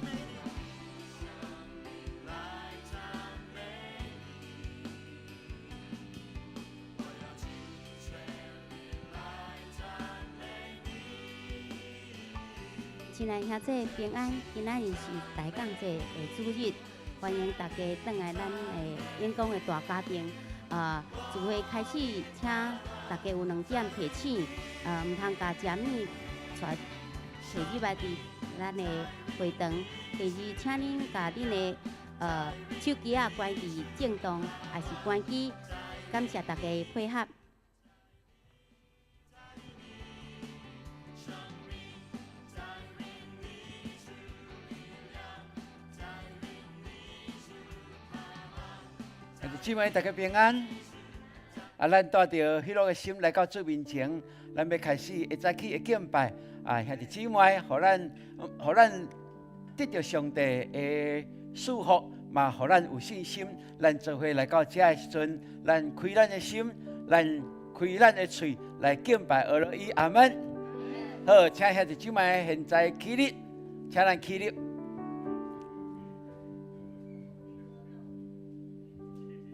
美你，來讚美你，我要盡全力來讚美你。親愛兄弟平安，今仔日是大感謝的主日，歡迎大家轉來咱的永光的大家庭。聚會開始，請大家有兩點提醒，毋通共食物帶提入來佇咱的會堂。第二，請恁共恁的手機仔關佇震動，抑是關機。感謝大家的配合。生命在因你主力量，在因你主盼望。兄弟姊妹，大家平安。啊，咱帶著喜樂的心來到主面前，咱欲開始一早起的敬拜。啊，兄弟姊妹，予咱得著上帝的祝福，嘛，予咱有信心。咱做伙來到遮的時陣，咱開咱的心，咱開咱的喙來敬拜阿羅伊。阿門。好，請兄弟姊妹現在起立，請咱起立。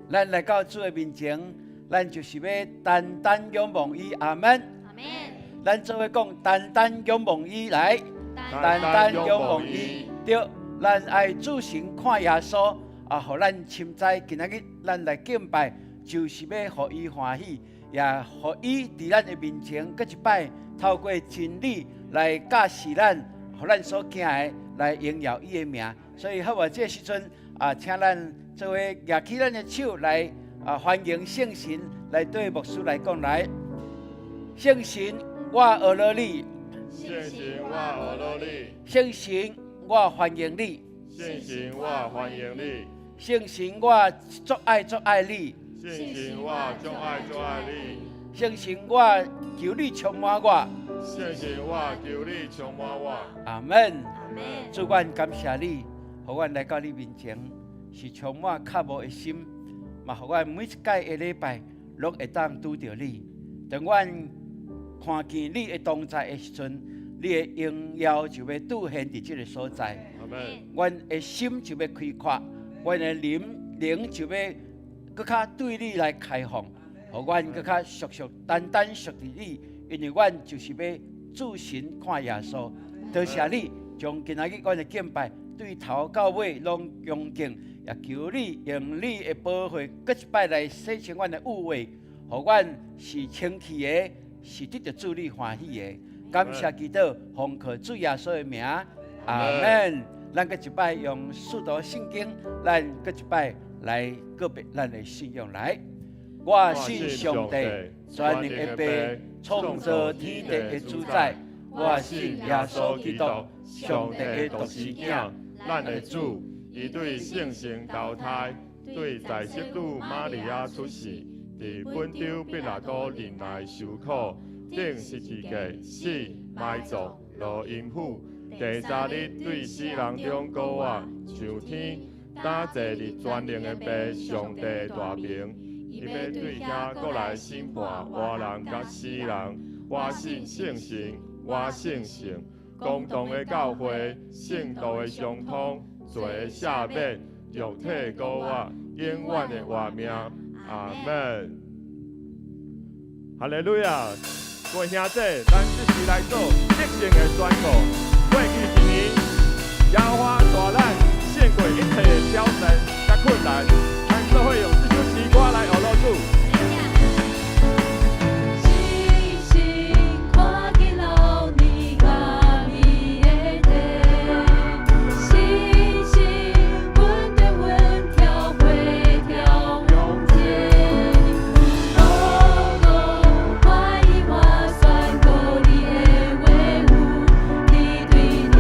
咱來到主的面前，咱就是欲單單仰望伊。阿門。阿門。咱做伙講，單單仰望伊來，單單仰望伊。對，咱愛注神看耶穌，啊，予咱深知今仔日咱來敬拜，就是欲予伊歡喜，也予伊佇咱的面前，閣一擺透過真理來教示咱，予咱所行的來榮耀伊的名。所以好無？這個時陣啊，請咱做伙舉起咱的手來啊，歡迎聖神來對牧師來講來。聖神，我阿羅你。聖神，我阿羅你。聖神，我歡迎你。聖神，我歡迎你。聖神，我足愛足愛你。聖神，我足愛足愛你。聖神，我求你充滿我。聖神，我求你充滿我。阿門。阿門。主，阮感謝你，予阮來到你面前，是充滿渴慕的心，嘛，予阮每一擺的禮拜，攏會當拄著你。當阮看見你的同在的時陣，你的榮耀就欲駐現佇這个所在。阿門。阮的心就欲開闊，阮的靈就欲閣較對你來開放，予阮閣較熟熟單單屬佇你，因為阮就是欲注神看耶穌。多謝你，將今仔日阮的敬拜對頭到尾攏恭敬，也求你用你的寶血，閣一擺來洗清阮的污穢，予阮是清氣的，是得著主你歡喜的。感謝基督，奉靠主耶穌的名，阿門。咱閣一擺用使徒信經，咱閣一擺來告別咱的信仰來。我信上帝，全能的父，創造天地的主宰。我信耶穌基督，上帝的獨生囝，咱的主，伊對聖神投胎，對在聖女瑪利亞出世，佇本丟彼拉多忍耐受苦，釘十字架死埋葬，落陰府，第三日對死人中復活，上天，擔坐佇全能的父上帝大爿，伊欲對遐閣來審判活人佮死人。我信聖神，我信聖公同的教會，聖徒的相通，罪的赦免，肉體復活，永遠的活命。阿門。哈利路亞！各位兄弟，咱這時來做得勝的宣告。過去一年，耶和華帶咱勝過一切的挑戰佮困難，咱做伙用這首詩歌來阿羅主。星星看見老年甲伊的地，星星阮的阮跳花跳往前，哦哦，歡喜我宣告你的話語，你對你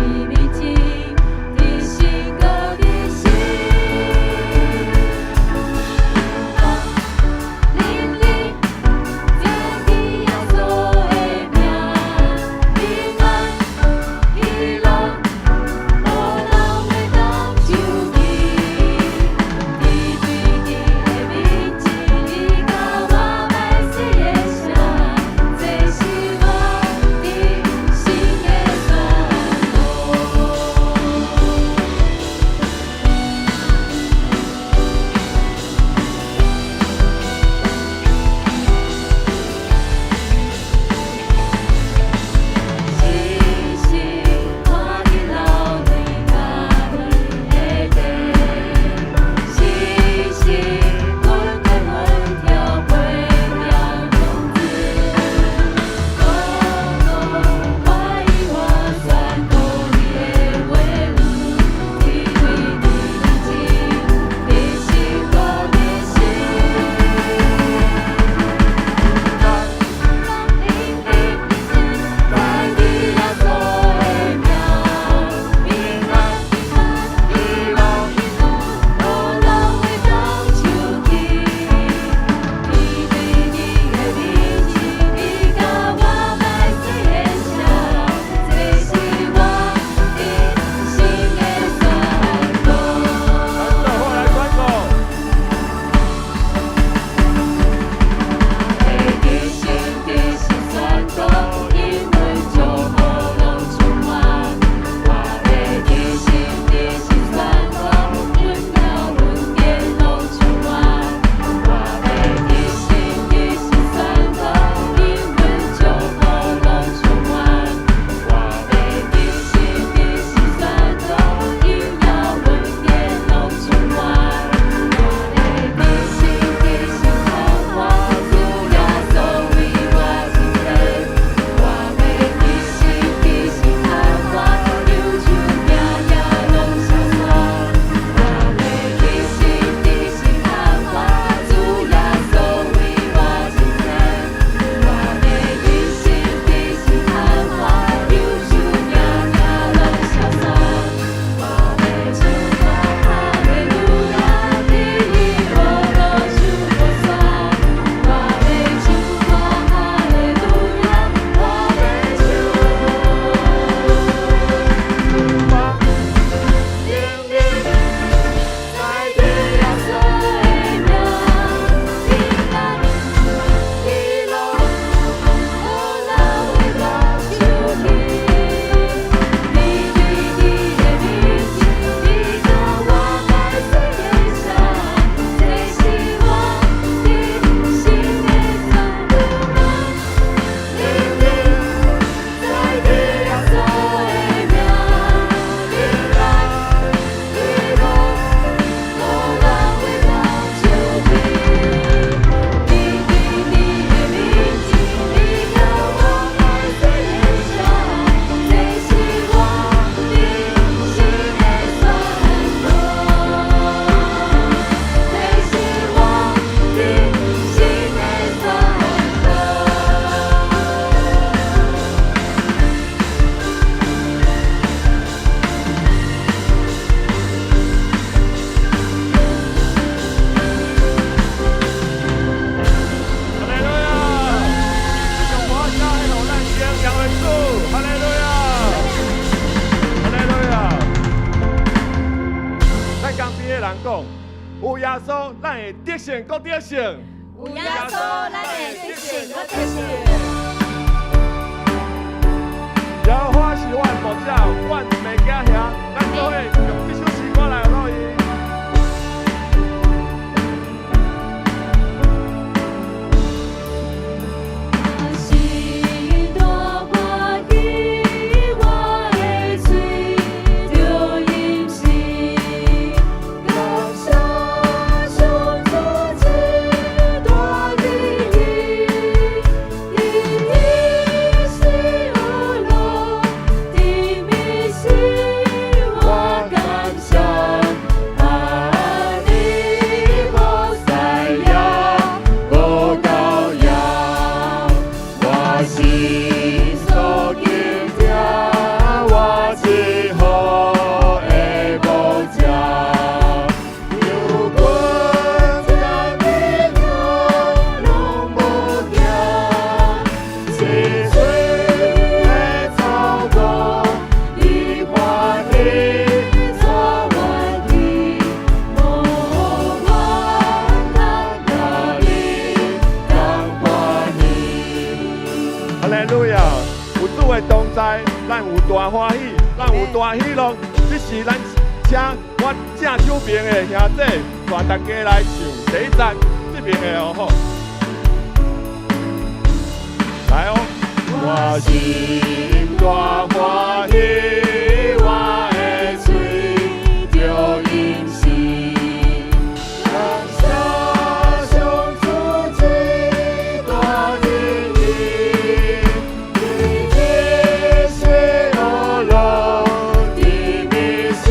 人講，有耶穌，咱會得勝，閣得勝。有耶穌，咱會得勝，閣得勝。耶和華是阮牧者，阮袂驚嚇。咱做伙用這首詩歌來學伊。我心大歡喜，我的喙著吟詩，感謝上主這大仁義，因伊是惡樂，甜蜜是我感謝。哈利何西亞，無夠亞，我心所敬聽，我一好的牧者，牛群踮你牛攏無驚，青翠的草埔，伊歡喜帶阮去，予阮通佮你同歡喜。哈利路亞！有主的同在，咱有大歡喜，咱有大喜樂。這是咱請我正手邊的兄弟帶大家來唱第一節這邊的哦吼。來哦！我心大歡喜，我的喙著吟詩，感謝上主這大仁義，因伊是惡樂，甜蜜是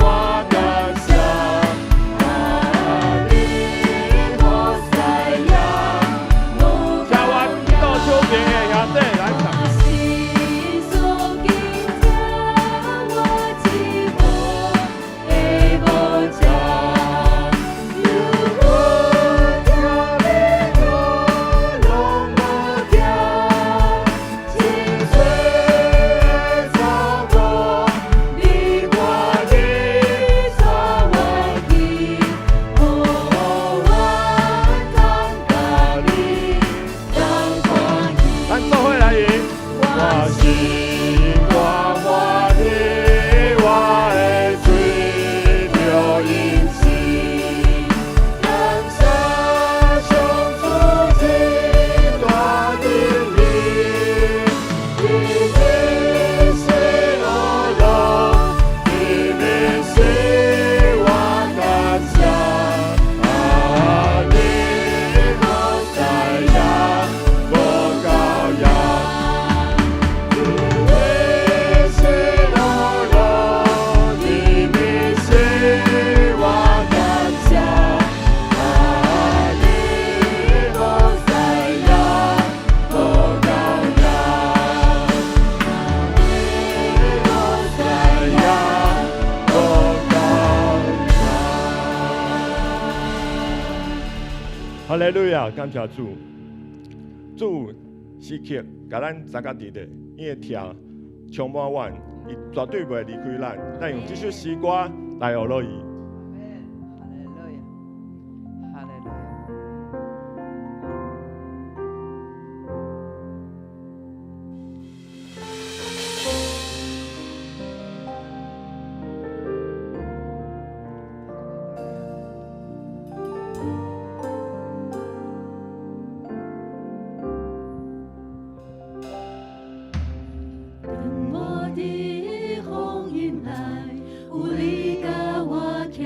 我感謝。哈利何西亞，無請我左手邊的兄弟來唱。我心所敬聽，我一好的牧者，牛群踮你牛攏無驚，青翠的草埔，你歡喜帶阮去，予阮通佮你同歡喜。咱做伙來吟。我心大歡喜，我的喙著吟詩，感謝上主這大仁義，因伊是惡樂，甜蜜是我感謝。哈利何西亞，無夠亞。伊是惡樂，甜蜜是我感謝。哈利何西亞，無夠亞。何西亞，無夠亞。哈利路亞，感謝主，主時刻共咱相佮佇咧，伊的疼充滿阮，伊絕對袂離開咱。咱用這首詩歌來學落伊。哈利路亞，哈利路亞。當我佇風雲內，有你佮我徛。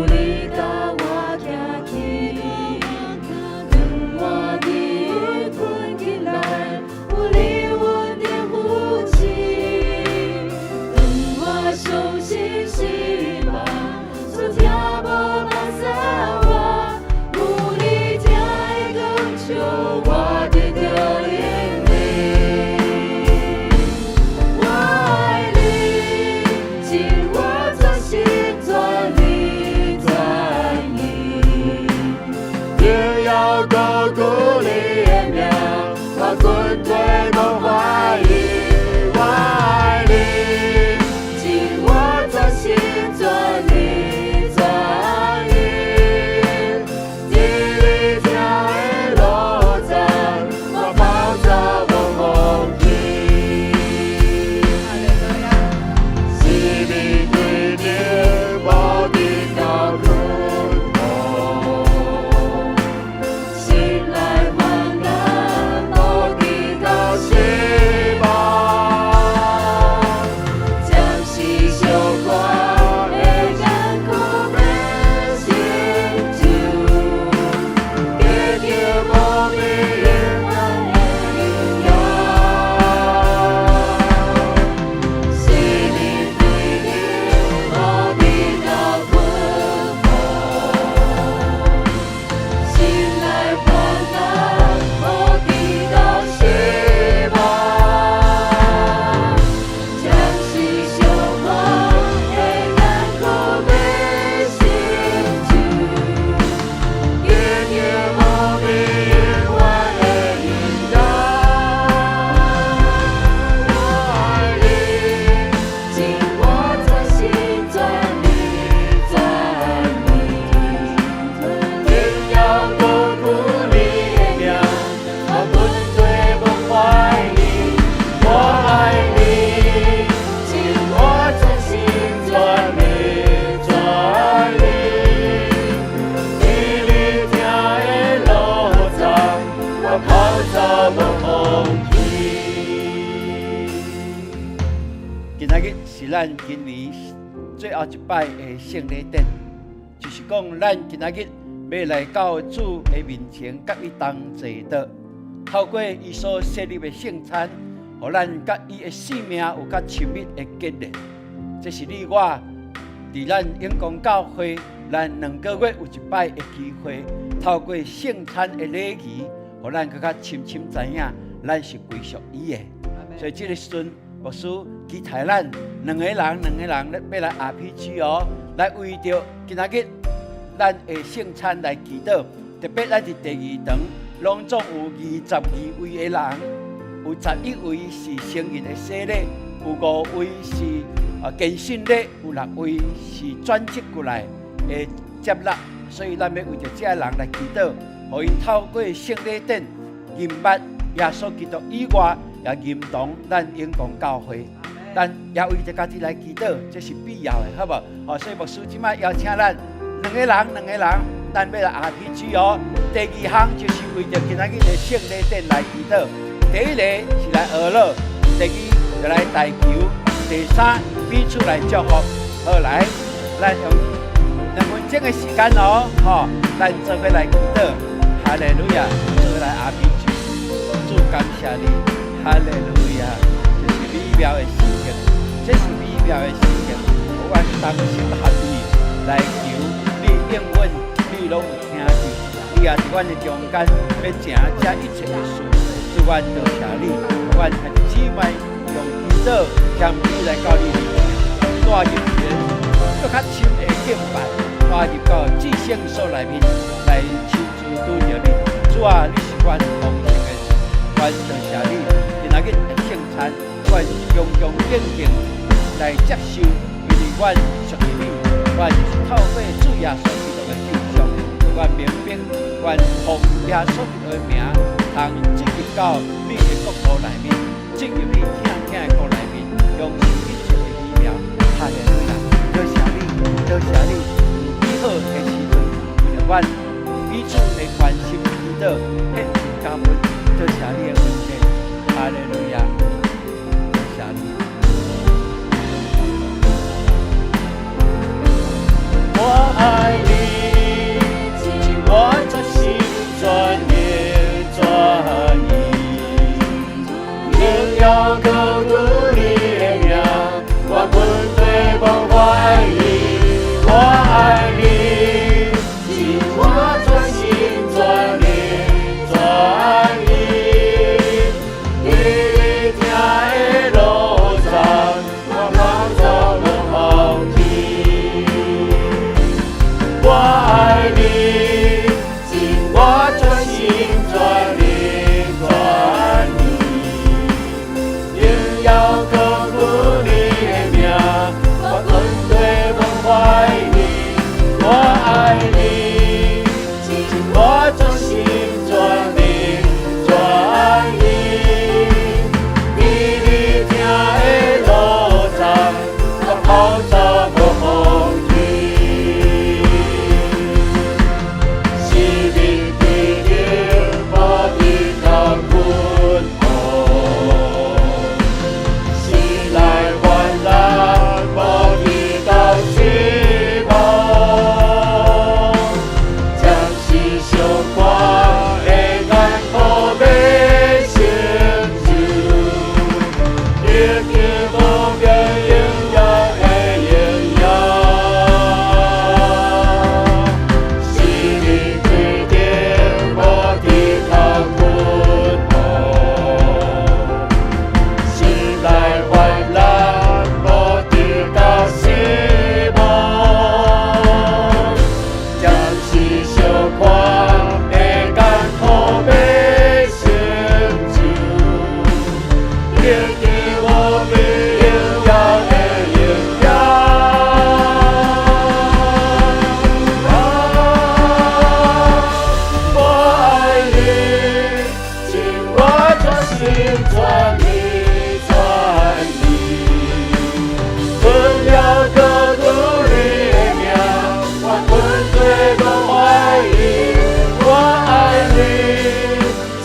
有你佮我徛起。當我日困起來，有你穩定扶持。當我傷心失望，主疼無放捨我，有你疼的感受，我得著能力。我愛你，盡我全心全力全意。榮耀高舉你的名，我絕對無懷疑。我愛你，盡我全心全力全意。佇你疼的路程，我跑走無放棄。哈利路亞。生命對你無得到困苦，心內患難無得到失望。暫時相看的艱苦欲成就，得著無比永遠的榮耀。生命對你無得到困苦，心內患難無得到失望。暫時相看的艱苦欲成就，得著無比永遠的榮耀。我愛你，盡我全心全力全意。榮耀高舉你的名，我絕對無懷疑。我愛你，盡我我全心全力全意。佇你疼的路程，我跑走無放棄。今仔日是咱今年最後一擺的聖禮典，就是講咱今仔日欲來到主的面前，佮伊同齊的，透過伊所設立的聖餐，予咱佮伊的生命有較親密的結連。這是你我佇咱永光教會，咱2個月有一擺的機會，透過聖餐的禮儀，予咱閣較深深知影，咱是歸屬伊的。所以這個時陣，牧師期待咱兩個人、兩個人咧，欲來 RPG 哦，來為著今仔日咱的聖餐來祈禱。特別咱佇第二堂，攏總有22位的人，有11位是成人的洗禮，有5位是堅信禮，有6位是轉職過來的接納。所以咱欲為著這个人來祈禱，予𪜶透過聖禮典認捌耶穌基督以外，也認同咱永光教會。咱也為著家己來祈禱，這是必要的，好無？哦，所以牧師這擺邀請咱兩個人，兩個人，咱欲來 RPG 哦。第二項就是為著今仔日的聖禮典來祈禱。第一個是來學樂，第二就來代求，第三彼此來祝福。好來，咱用2分鐘的時間哦，吼，咱做伙來祈禱。哈利路亞，做伙來 RPG，主感謝你，哈利路亞，這是美妙的時刻，這是美妙的時刻，予阮同心合意來求你應允，你攏有聽著，你也佇阮的中間，欲成這一切的事，主阮多謝你，阮兄弟姊妹用祈禱謙卑來到你面前，帶入一个閣較深的敬拜，帶入到至聖所內面來親自拄著你。主啊，你是阮豐盛的主，阮多謝你。今仔日的聖餐，阮恭恭敬敬來接受，因為阮屬於你，阮是透過主耶穌基督的救贖，阮明白，阮奉耶穌基督的名，通進入到你的國度內面，進入你疼疼的國內面，享受一切的美妙。哈利路亞！多謝你，多謝你，美好的時陣，為著阮彼此的關心祈禱，獻上感恩，多謝你的恩典。哈利路亞！多謝你。我我愛你，盡我全心全靈全意，榮耀高舉你的名，我絕對無懷疑。我愛你，盡我全心全靈全意，佇你疼的路上，我跑走無放棄。我愛你，盡我全心全靈全意，榮耀高舉你的名，我絕對無懷疑。我愛你，盡我全心全靈全意，佇你疼的路上，我跑走無放棄。生命規定無得到困惑，心內患難無得到失望，暫時相看的艱苦欲成就，得著無邊榮耀的榮耀。生命規定無得到困惑，心內患難無得到失望，暫時相看的艱苦欲成就，得著無邊榮耀的榮耀。啊，我愛你，盡我全心全力全意，榮耀高舉你的名，我絕對無懷疑。我愛你，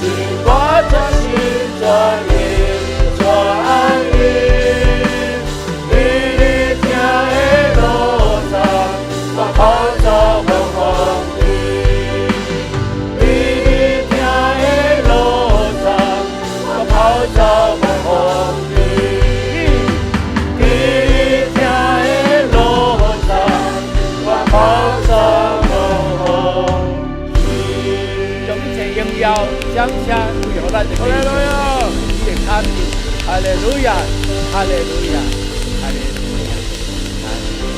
盡我全心全靈全意，佇你疼的路上，我跑走無放棄。佇你疼的路上，我跑走無放棄。佇你疼的路上，我跑走無放棄。將一切榮耀、掌聲歸予咱的天父，你的卡片，哈利路亞，哈利路亞，哈利路亞，哈利路亞。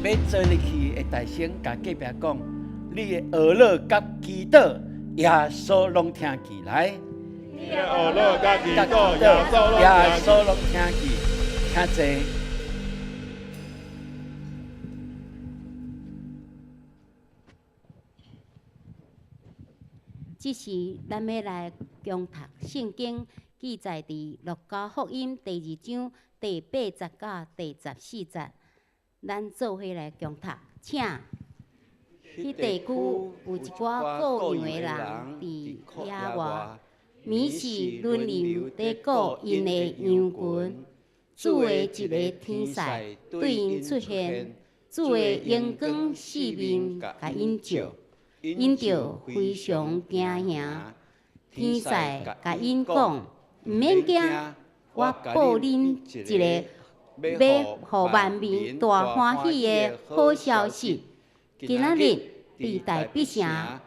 欲坐入去的大聲，共隔壁講，你的懊惱佮祈禱，耶穌攏聽見來。你的懊惱佮祈禱，耶穌攏耶穌攏聽見，請坐。這時，咱欲來恭讀聖經，記載佇路加福音第二章第八節到第十四節。咱做伙來恭讀，請。彼地區有一寡顧羊的人佇野外，暝時輪流佇顧𪜶的羊群。主的一个天使對𪜶出現，主的榮光四面共𪜶照，𪜶就非常驚嚇。天使共𪜶講：毋免驚，我報恁一个欲予萬民大歡喜的好消息。今仔日佇大必城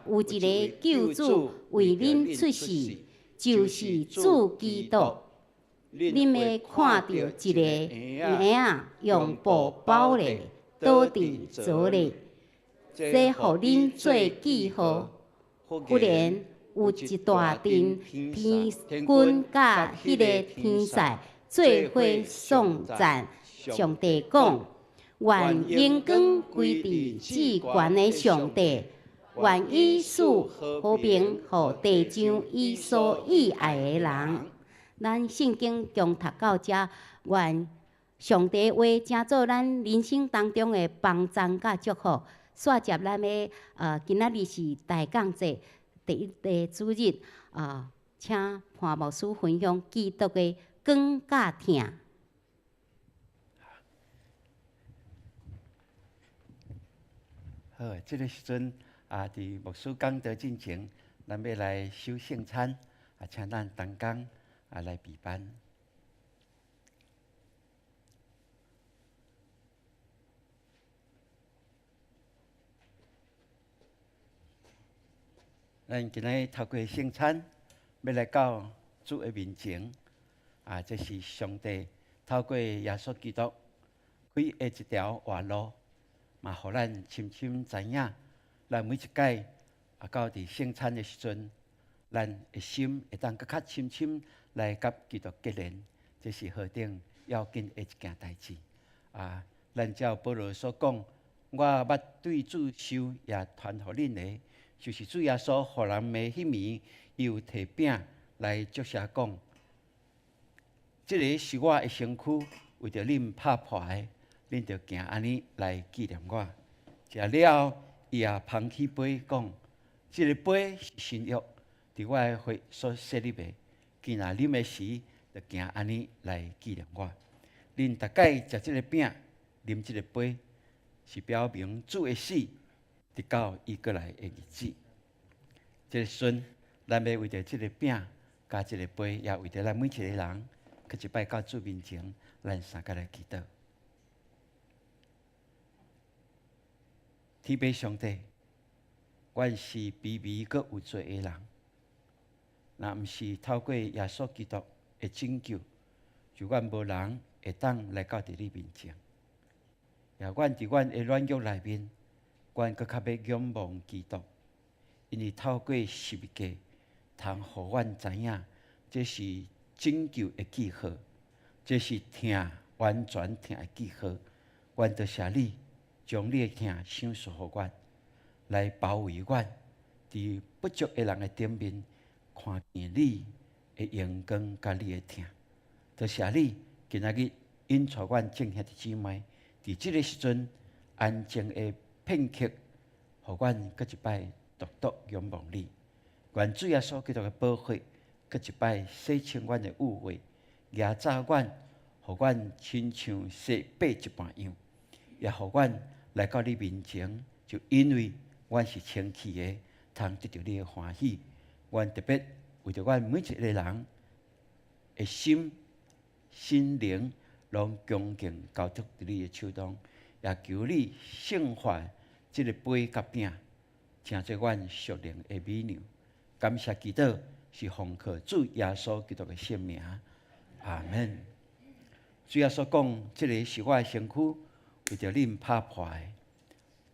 有一个救主為恁出世，就是主基督。恁欲看著一个嬰仔用布包咧，倒佇槽裡，這予恁做記號。忽然有一大陣天軍佮彼个天使做伙頌讚上帝，講：願榮光歸佇至懸的上帝，願伊賜和平予地上伊所喜愛的人。咱聖經恭讀到遮，願上帝話成做咱人生當中的幫贊佮祝福。煞接咱欲今仔日是大降節第一个主日，請潘牧師分享基督的光佮疼。好，這个時陣啊，佇牧師講道進前，咱欲來守聖餐啊，請咱同工啊來備辦。咱今仔日透過聖餐，欲來到主的面前啊，這是上帝透過耶穌基督開的一條活路，嘛，予咱深深知影，咱每一擺啊到佇聖餐的時陣，咱的心會當閣較深深來佮基督結連，這是何等要緊的一件代誌啊！咱照保羅所講，我捌對主受也傳予恁的，就是主耶穌予人的彼暝，伊有提餅來祝謝講：這个是我的身軀，為著恁拍破的，恁著行按呢來紀念我。食了後，伊也捧起杯講：這个杯是新約，佇我的血所設立的。既若啉的時，著行按呢來紀念我。恁逐擺食這个餅，啉這个杯，是表明主的死，直到伊閣來的日子。這个時陣，咱欲為著這个餅佮這个杯，也為著咱每一个人，閣一擺到主面前，咱相共來祈禱。天父上帝，阮是卑微閣有罪的人，若毋是透過耶穌基督的拯救，就阮無人會當來到佇你面前。也阮佇阮的軟弱內面，阮閣較欲仰望基督，因為透過十字架，通予阮知影，這是拯救的記號，這是疼完全疼的記號。阮多謝你，將你的疼賞賜予阮，來包圍阮，佇不足的人的頂面，看見你的榮光佮你的疼。多謝你，今仔日引帶阮眾兄弟姊妹，佇這个時陣安靜的片刻，予阮閣一擺獨獨仰望你。願主耶穌基督的寶血，閣一擺洗清阮的污穢，驗洗阮，予阮親像洗白一般樣，也予阮來到你面前，就因為阮是清氣的，通得著你的歡喜。阮特別為著阮每一个人的心、心靈，攏恭敬交託佇你的手中，也求你聖化這个杯佮餅，成做阮屬靈的美糧。感謝祈禱是奉靠主耶穌基督的聖名，阿們。主耶穌講：這个是我的身軀，為著恁拍破的。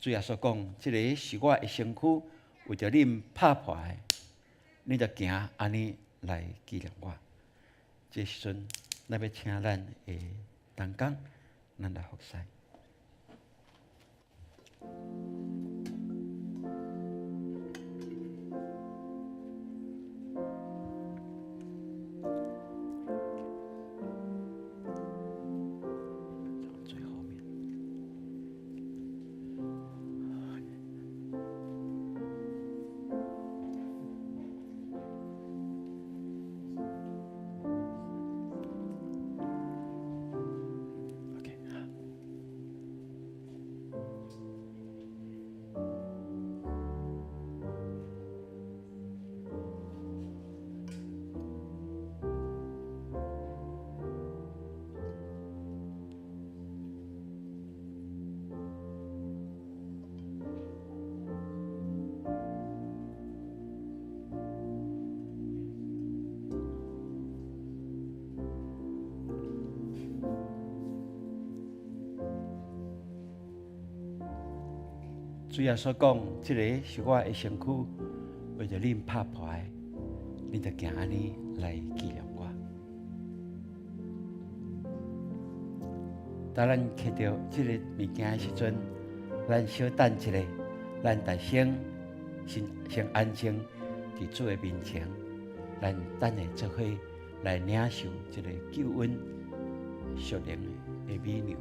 主耶穌講：這个是我的身軀，為著恁拍破的。恁著行按呢來紀念我。這時陣，咱欲請咱的同工，咱來服侍。最後面。OK，好。主耶穌講：這个是我的身軀，為著恁拍破的，恁著行按呢來紀念我。當咱揢著這个物件的時陣，咱小等一下，咱大聲先先安靜佇主的面前，咱等下做伙來領受這个救恩屬靈的美糧。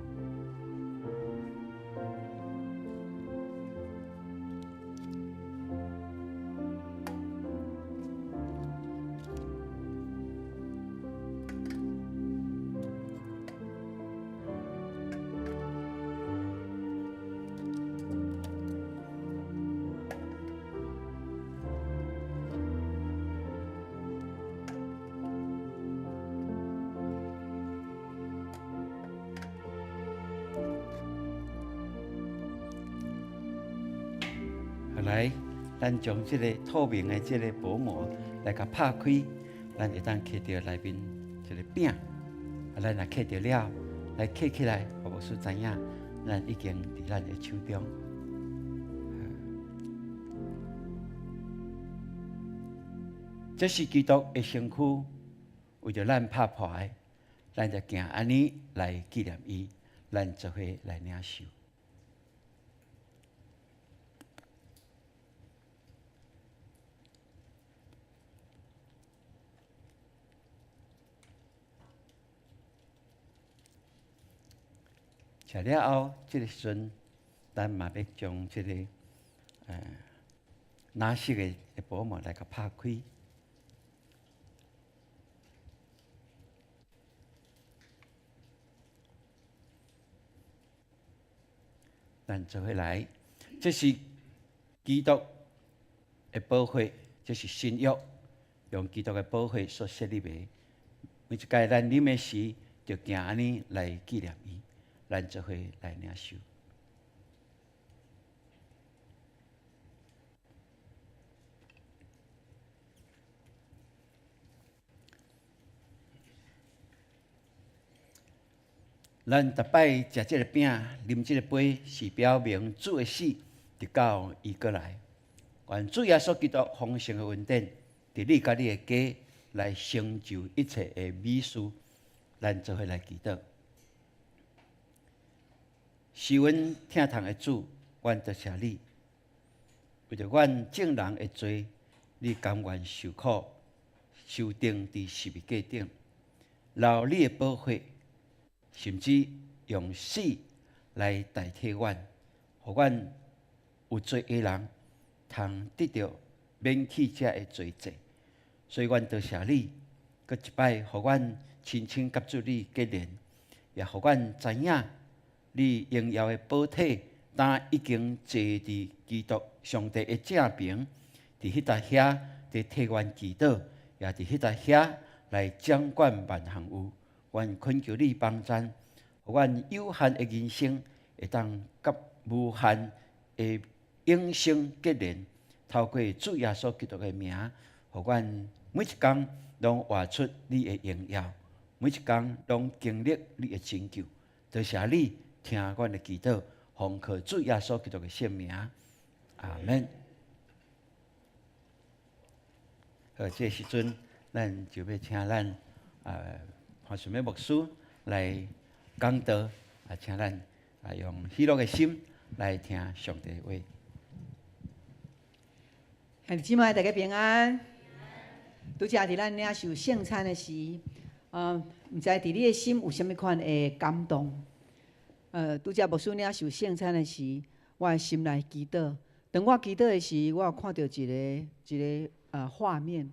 後來，咱將這个透明的這个薄膜來共拍開，咱會當看著內面一个餅。啊，咱若看著了，來揢起來，予牧師知影，咱已經佇咱的手中。這是基督的身軀，為著咱拍破的，咱就行按呢來紀念伊，咱做伙來領受。食了後，這个時陣，咱嘛欲將這个藍色的薄膜來共拍開。咱做伙來，這是基督的寶血，這是新約，用基督的寶血所設立的。每一擺咱啉的時，就行按呢來紀念伊，咱做伙來領受。咱逐擺食這个餅、啉這个杯，是表明主的死，直到伊閣來。願主耶穌基督豐盛的恩典，佇你佮你的家來成就一切的美事。咱做伙來祈禱。是阮疼痛的主，阮多謝你，為著阮眾人的罪，你甘願受苦、受釘佇十字架頂，流你的寶血。甚至用死來代替阮，予阮有罪的人通得著免去這个罪債。所以，阮多謝你，閣一擺予阮親親佮主你結連，也予阮知影你榮耀的寶體，當已經坐佇基督上帝的正爿，佇彼搭遐佇替阮祈禱，也佇彼搭遐來掌管萬項有。阮懇求你幫贊，予阮有限的人生會當佮無限的永生結連。透過主耶穌基督的名，予阮每一工攏活出你的榮耀，每一工攏經歷你的拯救。多謝你聽阮的祈禱，奉靠主耶穌基督的聖名，阿們。好，這个時陣，咱就欲請咱潘順美牧師來講道，啊，請咱啊用喜樂的心來聽上帝的話。兄弟姊妹，大家平安。拄才佇咱領受聖餐的時，毋知佇你的心有啥物款的感動？拄才牧師領受聖餐的時，我的心內祈禱。當我祈禱的時，我有看著一個一个畫面，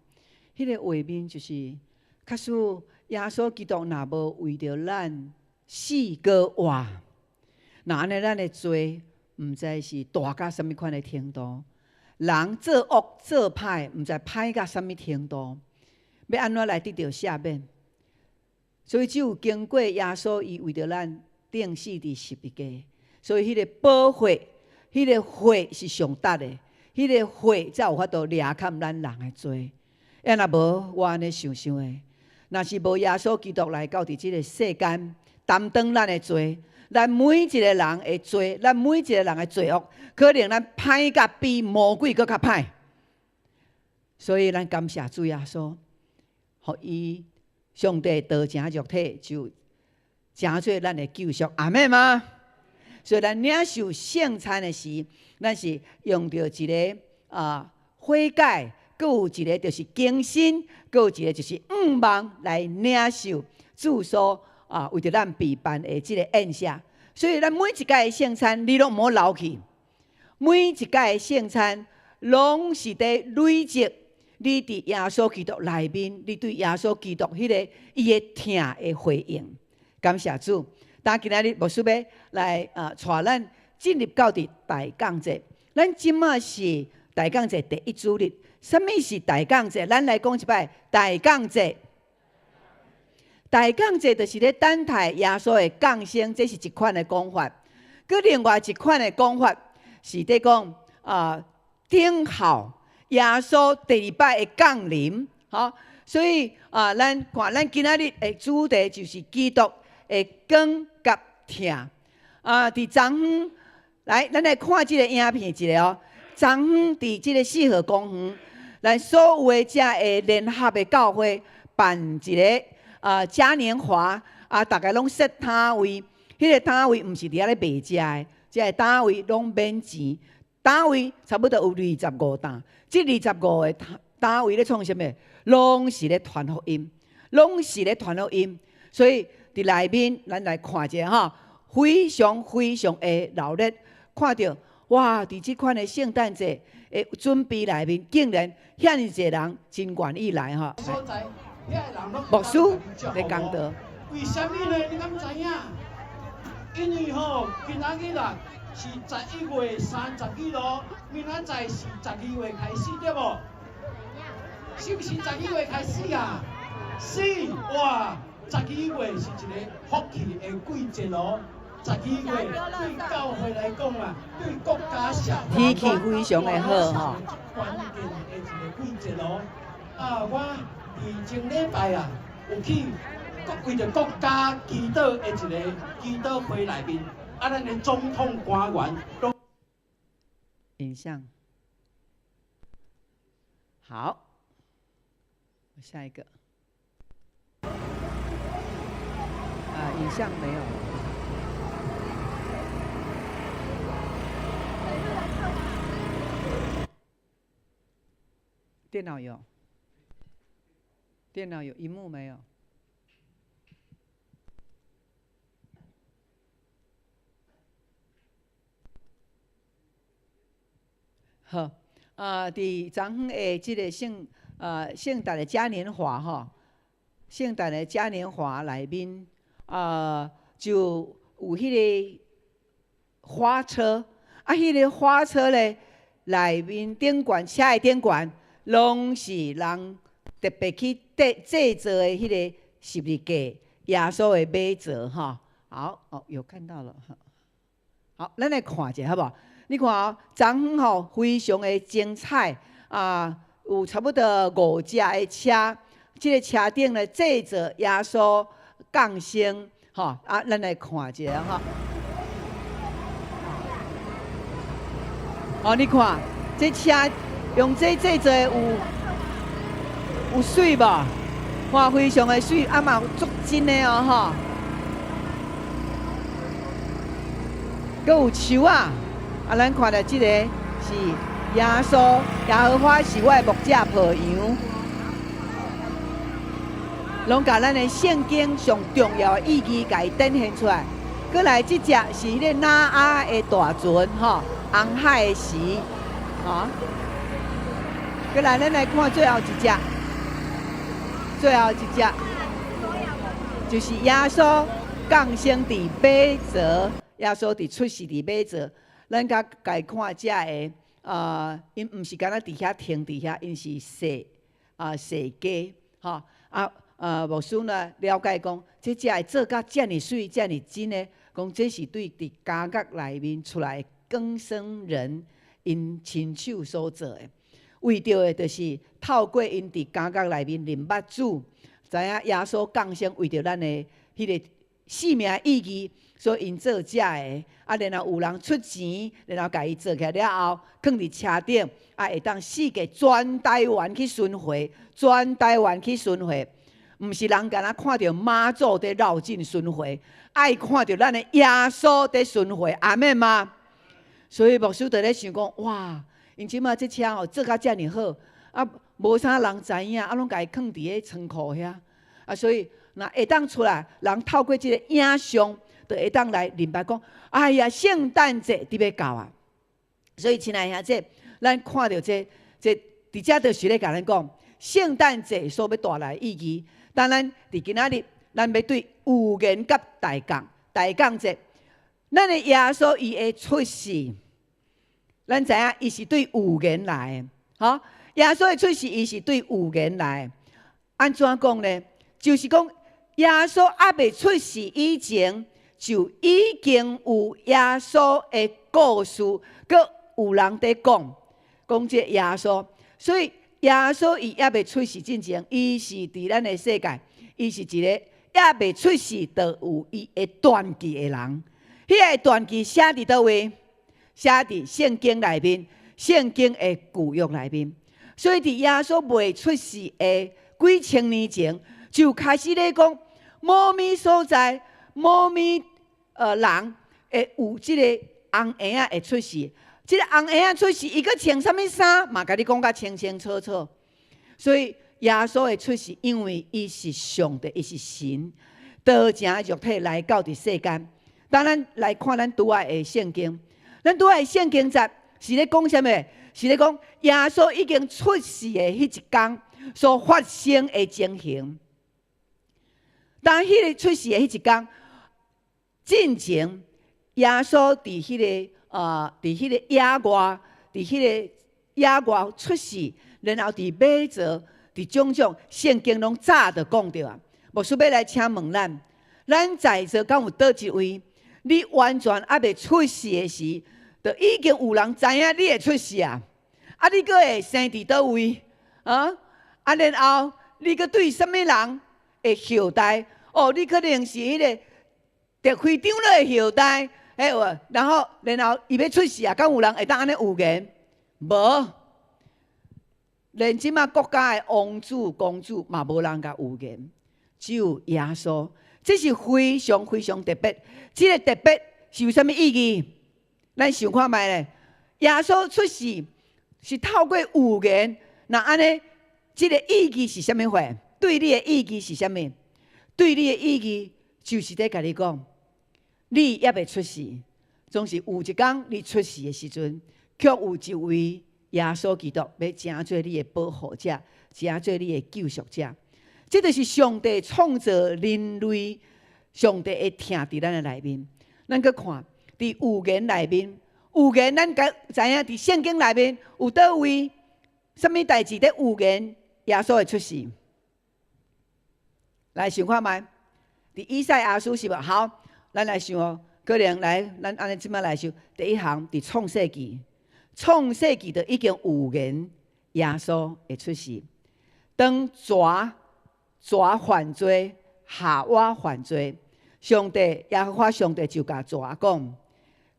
彼个畫面就是，假使耶穌基督若無為著咱死閣活，若按呢咱的罪，毋知是大到啥物款的程度。人做惡做歹，毋知歹到啥物程度，欲按怎來得著赦免？所以只有經過耶穌伊為著咱釘死佇十字架，所以彼个寶血，彼个血是上值的，彼个血才有法度掠砍咱人的罪。啊，若無，我按呢想想的，若是無耶穌基督來到佇這个世間擔當咱的罪，咱每一个人的罪，咱每一个人的罪惡，可能咱歹甲比魔鬼閣較歹。所以咱感謝主耶穌，予伊上帝道成肉體，就成做咱的救贖。阿們嗎？所以咱領受聖餐的時，咱是用著一个悔改，閣有一个就是更新，閣有一个就是向望來領受主所為著咱備辦的這个宴席。所以咱每一擺的聖餐，你攏毋好漏去。每一擺的聖餐，攏是佇累積你佇耶穌基督內面，你對耶穌基督彼个伊的疼的回應。感謝主。但今仔日牧師欲來帶咱進入到佇大降節。咱這馬是大降節第一主日。啥物是大降節？咱來講一擺大降節。大降節就是咧等待耶穌的降生，這是一款的講法。閣另外一款的講法是佇講等候耶穌第二擺的降臨，吼。所以啊，咱看咱今仔日的主題就是基督的光佮疼。啊，佇昨昏來，咱來看這個影片一下哦。昨昏佇這個四號公園，咱所有的遮个聯合的教會辦一個啊嘉年華啊，逐家攏設攤位，彼個攤位毋是佇遐咧賣食的，這个攤位攏免錢。攤位差不多有25檔，這25個攤位咧創啥物？攏是咧傳福音，攏是咧傳福音。所以佇內面，咱來看一下吼，非常非常的熱鬧，看著哇！佇這款的聖誕節的準備內面，竟然遐爾濟人真願意來吼。牧師咧講道。為啥物呢？你敢知影？因為吼，今仔日啦是11月30日咯，明仔載是12月開始對無？是毋是十二月開始啊？是哇！十二月是一個福氣的季節咯。十二月對教會來講啊，對國家社會天氣非常的好吼。關鍵的一個季節咯。啊，我佇前禮拜啊，有去為著國家祈禱的一個祈禱會內面，啊，咱的總統官員攏影像，好，下一個，啊，影像沒有。電腦有，電腦有，螢幕沒有。好，啊，佇昨昏的這個聖誕的嘉年華吼，聖誕的嘉年華內面啊，就有彼個花車，啊，彼個花車咧內面頂懸車的頂懸，攏是人特別去製作的彼個十字架，耶穌的馬槽吼。好，哦，有看到了，好，咱來看一下好無？你看哦，昨昏吼非常的精彩啊，有差不多五隻的車，這個車頂咧製作耶穌降生，吼啊，咱來看一下吼。哦，你看這車用這製作的有媠無？哇，非常的媠，啊嘛足真的哦吼。閣有樹仔。啊，咱看著這個是耶穌，耶和華是我的牧者抱羊，攏共咱的聖經上重要的意義共伊展現出來。閣來這隻是彼個挪亞的大船，吼，紅海的時，吼。閣來，咱來看最後一隻，最後一隻就是耶穌降生佇馬槽，耶穌佇出世佇馬槽。咱較共看遮个，啊，𪜶毋是干焦佇遐停佇遐，𪜶是踅啊踅街，吼啊牧師呢了解講，這遮會做甲遮爾媠、遮爾真的，講這是對佇監獄內面出來更生人𪜶親手所做的，為著的就是透過𪜶佇監獄內面認捌主，知影耶穌降生為著咱的彼個生命意義。所以𪜶做遮个，啊，然後有人出錢，然後共伊做起來了後，囥佇車頂，啊，會當四界全台灣去巡迴，全台灣去巡迴，毋是人干焦看著媽祖佇繞境巡迴，愛看著咱的耶穌佇巡迴，阿們嗎？所以牧師就咧想講，哇，𪜶這馬這車吼做甲遮爾好，啊，無啥人知影，啊，攏共伊囥佇个倉庫遐，啊，所以若會當出來，人透過這個影像。就會當來明白講，哎呀，聖誕節佇欲到啊！所以，親愛兄弟，咱看著這這，佇遮就是咧共咱講，聖誕節所欲帶來的意義。當咱佇今仔日，咱欲對預言佮大降大降節，咱的耶穌伊會出世，咱知影伊是對預言來的，吼！耶穌的出世，伊是對預言來的。按怎講呢？就是講耶穌猶未出世以前，就已經有耶穌的故事，閣有人佇講，講這耶穌，所以耶穌伊猶未出世進前，伊是佇咱的世界，伊是一個猶未出世就有伊的傳記的人。彼個傳記寫佇佗位？寫佇聖經內面，聖經的舊約內面。所以佇耶穌未出世的幾千年前，就開始咧講，某物所在，某物人會有這個紅嬰仔會出世。這個紅嬰仔出世，伊閣穿啥物衫，嘛共你講甲清清楚楚。所以耶穌會出世，因為伊是上帝，伊是神，道成肉體來到佇世間。當咱來看咱拄仔的聖經，咱拄仔的聖經節是咧講啥物？是咧講耶穌已經出世的彼一工所發生的情形。當彼個出世的彼一工，進前耶穌佇彼個野外，佇彼個野外出世，然後佇馬槽，佇種種聖經攏早就講著啊。牧師欲來請問咱，咱在座敢有佗一位？你完全猶未出世的時，就已經有人知影你會出世啊！啊，你閣會生佇佗位？啊？啊，然後你閣對啥物人的後代？哦，你可能是彼個特會長老的後代，彼有？然後伊欲出世啊，敢有人會當按呢預言？無，連這馬國家的王子公主嘛無人共預言，只有耶穌。這是非常非常特別。這個特別是有啥物意義？咱想看覓咧？耶穌出世是透過預言，若按呢，這個意義是啥物貨？對你的意義是啥物？對你的意義就是咧共你講，你猶未出世，總是有一工你出世的時陣，卻有一位耶穌基督欲成做你的保護者，成做你的救贖者。這就是上帝創造人類，上帝的疼佇咱的內面。咱閣看佇預言內面，預言咱敢知影佇聖經內面有佗位啥物代誌咧預言耶穌會出世？來想看覓？佇以賽亞書是無？好，咱來想哦。可能來，咱按呢這馬來想。第一項佇創世記，創世記就已經預言耶穌會出世。當蛇蛇犯罪，夏娃犯罪，上帝耶和華上帝就共蛇講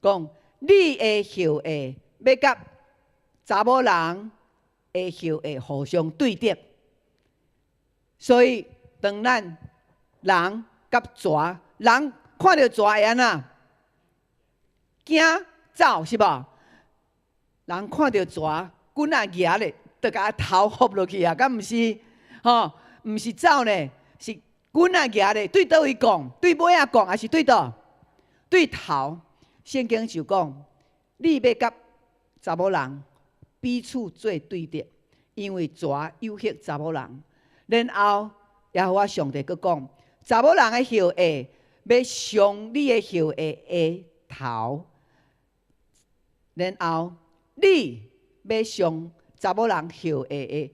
講，你的後裔欲佮查某人的後裔互相對敵，所以當咱人佮蛇，人看著蛇會按怎？驚走是無？人看著蛇，棍仔蜈咧，就共頭伏落去啊，敢毋是？吼，毋是走呢，是棍仔蜈咧，對佗位摃？對尾仔摃，抑是對佗？對頭。聖經就講，你欲佮查某人彼此做對敵，因為蛇誘惑查某人。然後耶和華上帝閣講，查某人的後裔欲傷你的後裔的頭，然後你欲傷查某人後裔的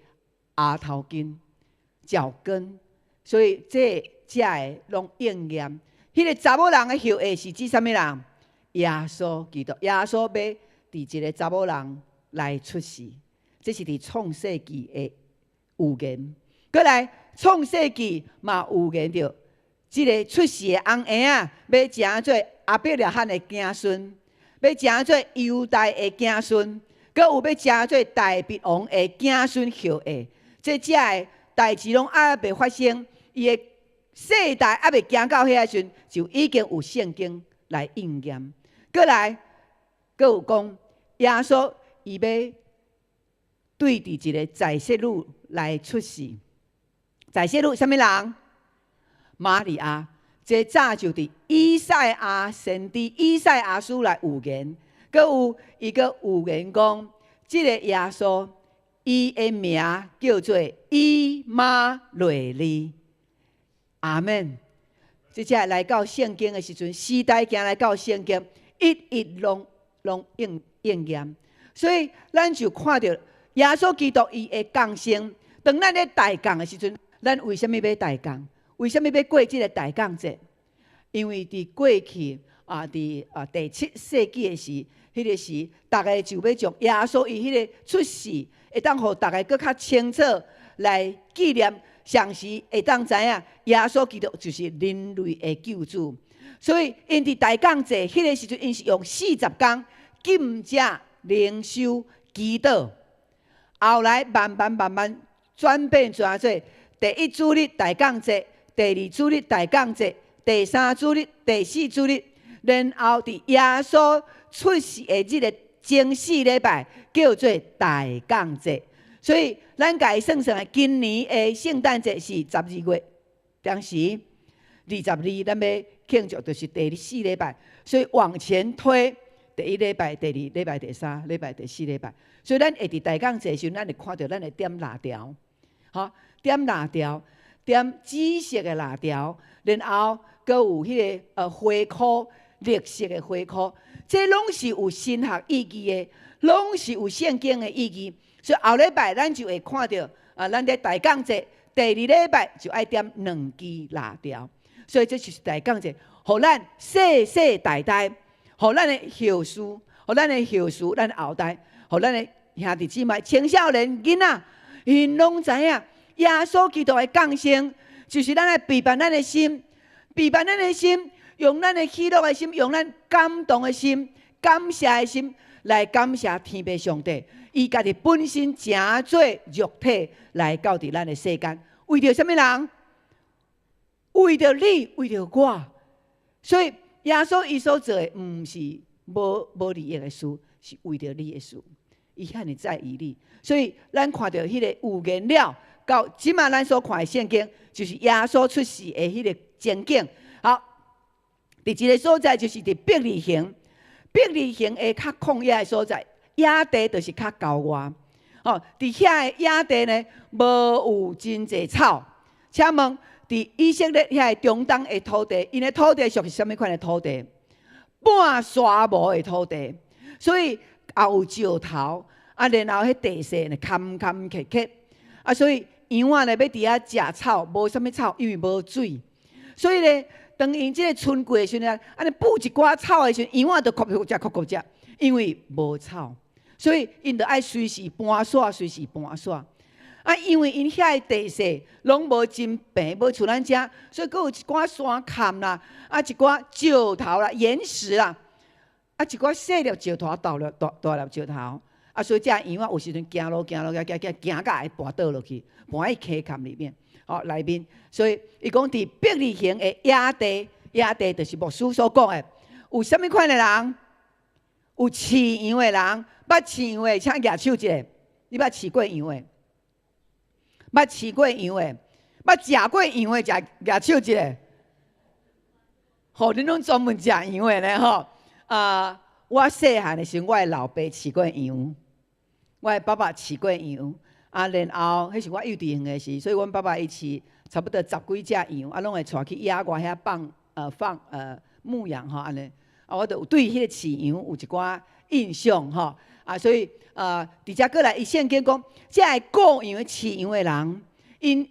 額頭筋、腳跟。所以這這个攏應驗。彼個查某人的後裔是指啥物人？耶穌基督。耶穌欲佇一個查某人來出世，這是佇創世記的預言。閣來創世記嘛預言著，這個出世的紅嬰仔欲成做亞伯拉罕的子孫，欲成做猶大的子孫，閣有欲成做大衛王的子孫後裔。這這个代誌攏猶未發生，伊的世代猶未行到遐時陣，就已經有聖經來應驗。閣來，閣有講耶穌伊欲對佇一個宰攝女來出世。宰攝女啥物人？瑪利亞。這早就佇以賽亞先知以賽亞書來預言，閣有伊閣預言講，這個耶穌伊的名叫做以馬內利。阿門。這才來到聖經的時陣，時代行來到聖經，一一攏攏應應驗。所以咱就看著耶穌基督伊的降生。當咱咧大降的時陣，咱為啥物欲大降？為啥物欲過這個大降節？因為佇過去，啊，佇啊第七世紀的時，彼個時，逐家就欲將耶穌伊彼個出世，會當予逐家閣較清楚來紀念，同時會當知影耶穌基督就是人類的救主。所以，𪜶佇大降節彼個時陣，𪜶是用40工禁食、靈修、祈禱。後來慢慢慢慢轉變成做第一主日大降節，第二主日大降節，第三主日、第四主日，然後佇耶穌出世的日的前四禮拜叫做大降節。所以，咱共伊算算，今年的聖誕節是12月，當時22，咱欲慶祝就是第四禮拜，所以往前推，第一禮拜、第二禮拜、第三禮拜、第四禮拜。所以咱會佇大降節時陣，咱會看著咱會點蠟燭，吼，點蠟燭，點紫色的蠟燭，然後閣有彼個花箍，綠色的花箍，這攏是有神學意義的，攏是有聖經的意義。所以後禮拜咱就會看著啊，咱佇大降節第二禮拜就愛點兩支蠟燭。所以這就是大降節，予咱世世代代，予咱的後嗣，予咱的後嗣，咱後代，予咱的兄弟姊妹、青少年、囡仔，𪜶攏知影耶穌基督的降生，就是咱來備辦咱的心，備辦咱的心，用咱的喜樂的心，用咱感動的心、感謝的心來感謝天父上帝。伊家己本身成做肉體來到佇咱的世間，為著啥物人？為著你，為著我。所以耶穌伊所做的，毋是無無利益的事，是為著你的事。伊遐爾在意你，所以咱看著彼個預言了，到這馬咱所看的聖經，就是耶穌出世的彼個情景。好，佇一個所在就是佇伯利恆，伯利恆的較曠野的所在，野地就是較郊外。哦，佇遐个野地呢，無有真濟草。請問，佇以色列遐个中東的土地，𪜶的土地屬於啥物款的土地？半沙漠的土地，所以也有石頭，啊，然後彼地勢呢，坎坎坷坷，啊，所以羊仔呢欲佇遐食草，無啥物草，因為無水，所以呢，當𪜶這個春季的時陣，按呢布一寡草的時陣，羊仔就哭哭食，哭哭食，因為無草，所以𪜶就愛隨時搬徙，隨時搬徙。啊，因為𪜶遐个地勢攏無真平，無像咱遮，所以閣有一寡山崁啦，啊，一寡石頭啦、岩石啦，啊，一寡細粒石頭、大粒大大粒石頭，啊，所以這羊仔有時陣行路行路行行行行甲會跋倒落去，跋佇溪崁裡面，吼內面。所以伊講佇伯利恆的野地，野地就是牧師所講的，有啥物款的人？有飼羊的人，捌飼羊的，請舉手一下。你捌飼過羊的？捌飼過羊的，捌食過羊的，食舉手一下。吼，恁攏專門食羊的呢吼。啊，我細漢的時陣，我的老爸飼過羊，我的爸爸飼過羊。啊，然後彼是我幼稚園的時，所以阮爸爸伊飼差不多十幾隻羊，啊，攏會帶去野外遐放，放牧羊吼，按呢。啊，我就對彼個飼羊有一寡印象吼。啊，所以佇遮過來，伊聖經講，這个顧羊飼羊的人，𪜶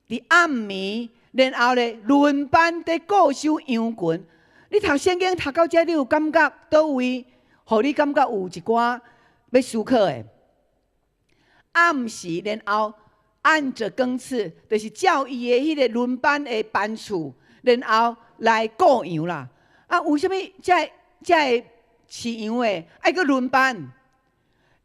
佇暗暝，然後咧輪班佇顧守羊群。你讀聖經讀到遮，你有感覺佗位，予你感覺有一寡欲思考的？暗時，然後按著更次，就是照伊的彼個輪班的班次，然後來顧羊啦。啊，為啥物這个這个飼羊的愛閣輪班？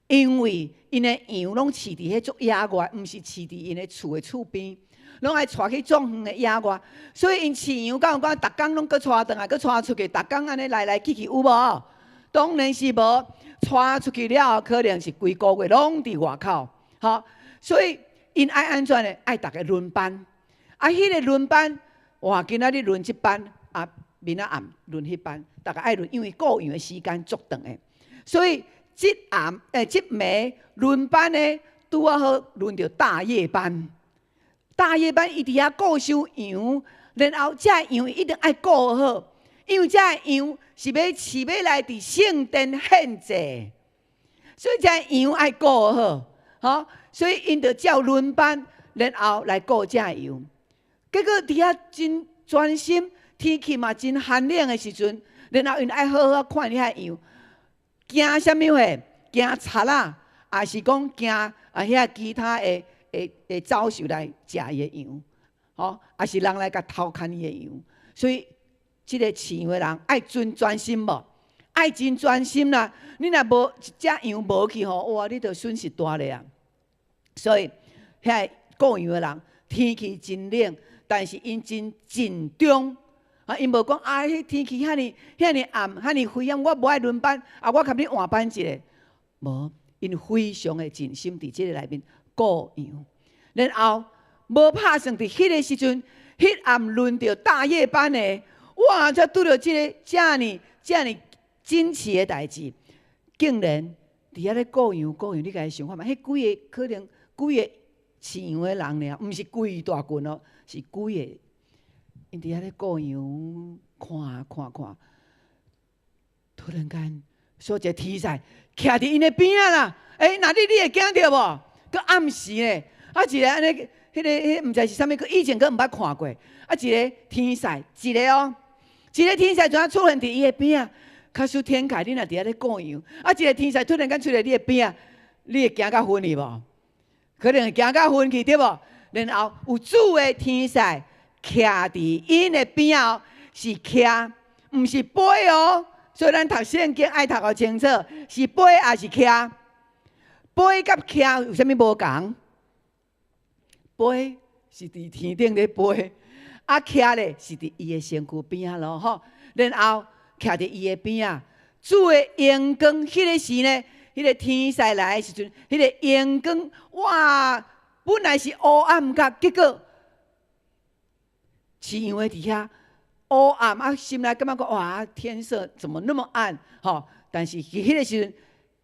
因為𪜶的羊攏飼佇彼足野外，毋是飼佇𪜶的厝的厝邊，攏愛帶去足遠的野外。所以𪜶飼羊，敢有講逐工攏閣帶轉來，閣帶出去，逐工按呢來來去去有無？當然是無。帶出去了後，可能是規個月攏佇外口。吼，所以𪜶愛按怎呢？愛逐家輪班。啊，彼個輪班，哇！今仔日輪這班，啊，明仔暗輪彼班，逐家愛輪，因為顧羊的時間足長的，所以這暗這暝輪班呢，拄仔好輪著大夜班。大夜班伊佇遐顧守羊，然後這羊一定愛顧好，因為這羊是欲飼欲來佇聖殿獻祭，所以這羊愛顧好，吼，所以𪜶就照輪班，然後來顧這羊。結果佇遐真專心，天氣嘛真寒冷的時陣，然後𪜶愛好好看遐羊，驚啥物貨？驚賊仔，抑是講驚啊遐其他的的的走獸來食伊的羊，吼，抑是人來共偷牽伊的羊。所以，這个飼羊的人愛真專心無？愛真專心啦！你若無一隻羊無去吼，哇！你就損失大咧啊！所以，遐顧羊的人天氣真冷，但是𪜶真緊張啊！𪜶無講啊，彼天氣遐爾遐爾暗，遐爾危險，我無愛輪班啊！我共你換班一下。無，𪜶非常的盡心佇這个內面顧羊，然後無拍算佇彼个時陣，彼暗輪著大夜班的，哇！才拄著這个遮爾遮爾緊急的代誌，竟然佇遐咧顧羊顧羊，你家己想看覓？彼幾个可能幾个飼羊的人爾，毋是規大群哦，是幾个，𪜶佇遐咧顧羊，看看看，突然間，煞一个天使徛佇𪜶的邊仔啦！欸，若你你會驚著無？閣暗時呢，啊一个按呢，彼个彼毋知是啥物，閣以前閣毋捌看過。啊一个天使，一个哦，一个天使怎出現佇伊的邊仔？假使天凱，你若佇遐咧顧羊，啊一个天使突然間出來你的邊仔，你會驚甲昏去無？可能會驚甲昏去對無？然後有主的天使徛佇𪜶的邊仔哦，是徛，毋是飛哦。所以咱讀聖經愛讀予清楚，是飛抑是徛？飛佮徛有啥物無仝？飛是佇天頂咧飛，啊徛咧是佇伊的身軀邊仔咯吼。然後徛佇伊的邊仔，主的榮光，彼个時呢，彼个天使來的時陣，彼个榮光哇，本來是烏暗甲，結果飼羊的佇遐烏暗啊，心內感覺講哇，天色怎麼那麼暗？吼！但是佇彼个時陣，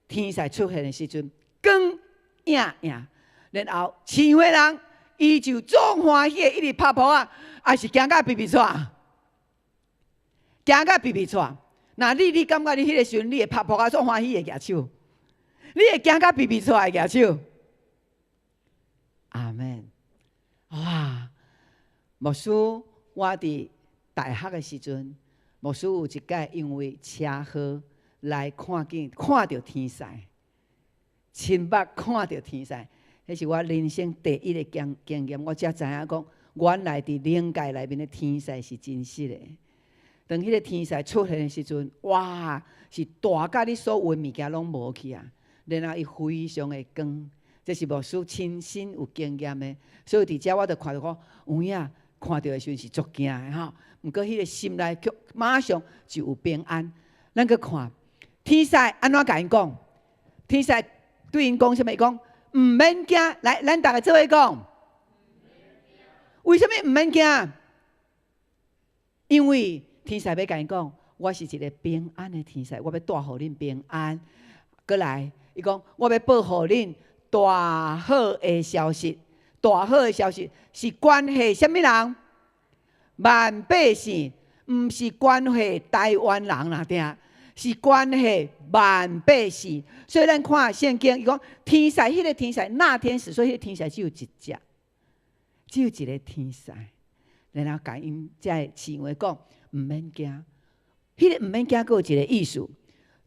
天使出現的時陣，光映映，然後飼羊的人，伊就足歡喜的，一直拍噗仔，抑是驚甲皮皮掣，驚甲皮皮掣。若你你感覺你彼个時陣，你會拍噗仔足歡喜的舉手，你會驚甲皮皮掣的舉手。阿門。哇！牧師，我佇大學的時陣，牧師有一擺因為車禍來看見看著天使，親目看著天使，彼是我人生第一个經經驗，我才知影講，原來佇靈界內面的天使是真實的。當彼个天使出現的時陣，哇，是大甲你所有的物件攏無去啊！然後伊非常的光，這是牧師親身有經驗的，所以佇遮我就看著講，有影看著的時陣是足驚的吼。毋過彼个心內卻馬上就有平安。咱閣看天使按怎共𪜶講？天使對𪜶講啥物？伊講毋免驚，來，咱逐个做伙講。為啥物毋免驚？因為天使欲共𪜶講，我是一个平安的天使，我欲帶予恁平安。閣來，伊講我欲報予恁大好的消息，大好的消息是關係啥物人？萬百姓，毋是關係台灣人啦，聽，是關係萬百姓。所以咱看聖經，伊講天使，彼个天使，那天使，所以彼個天使只有一隻，只有一个天使。然後共𪜶遮個飼羊的講，毋免驚。彼个毋免驚，閣有一个意思。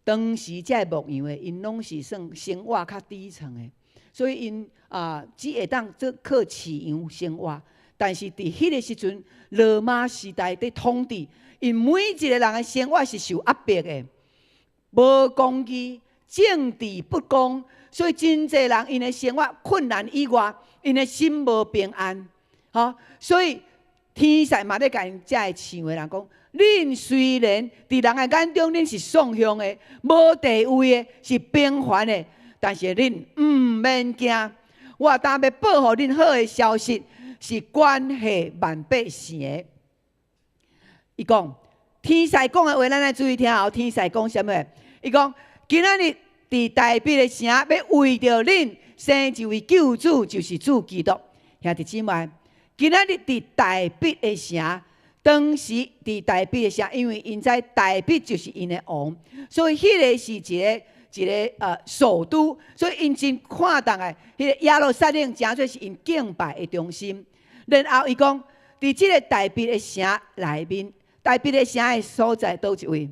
當時遮個牧羊的，𪜶攏是算生活較底層的，所以𪜶啊只會當做靠飼羊生活。但是佇彼个時陣，羅馬時代佇統治，𪜶每一个人的生活是受壓迫的，無公義、政治不公，所以真濟人𪜶的生活困難以外，𪜶的心無平安。吼，所以天使嘛咧共𪜶遮个飼羊的人講：恁雖然佇人的眼中恁是喪向的、無地位的、是平凡的，但是恁毋免驚。我今欲報予恁好的消息，是關係萬百姓的。伊講天使講的話，咱愛注意聽哦。天使講啥物？伊講今仔日佇大衛的城，欲為著恁生一位救主，就是主基督。兄弟姊妹，今仔日佇大衛的城，當時佇大衛的城，因為𪜶知大衛就是𪜶的王，所以彼个是一个一个首都，所以𪜶真看重的彼个耶路撒冷，誠做是𪜶敬拜的中心。然後伊講，佇這个大衛的城內面，大衛的城的所在佗一位？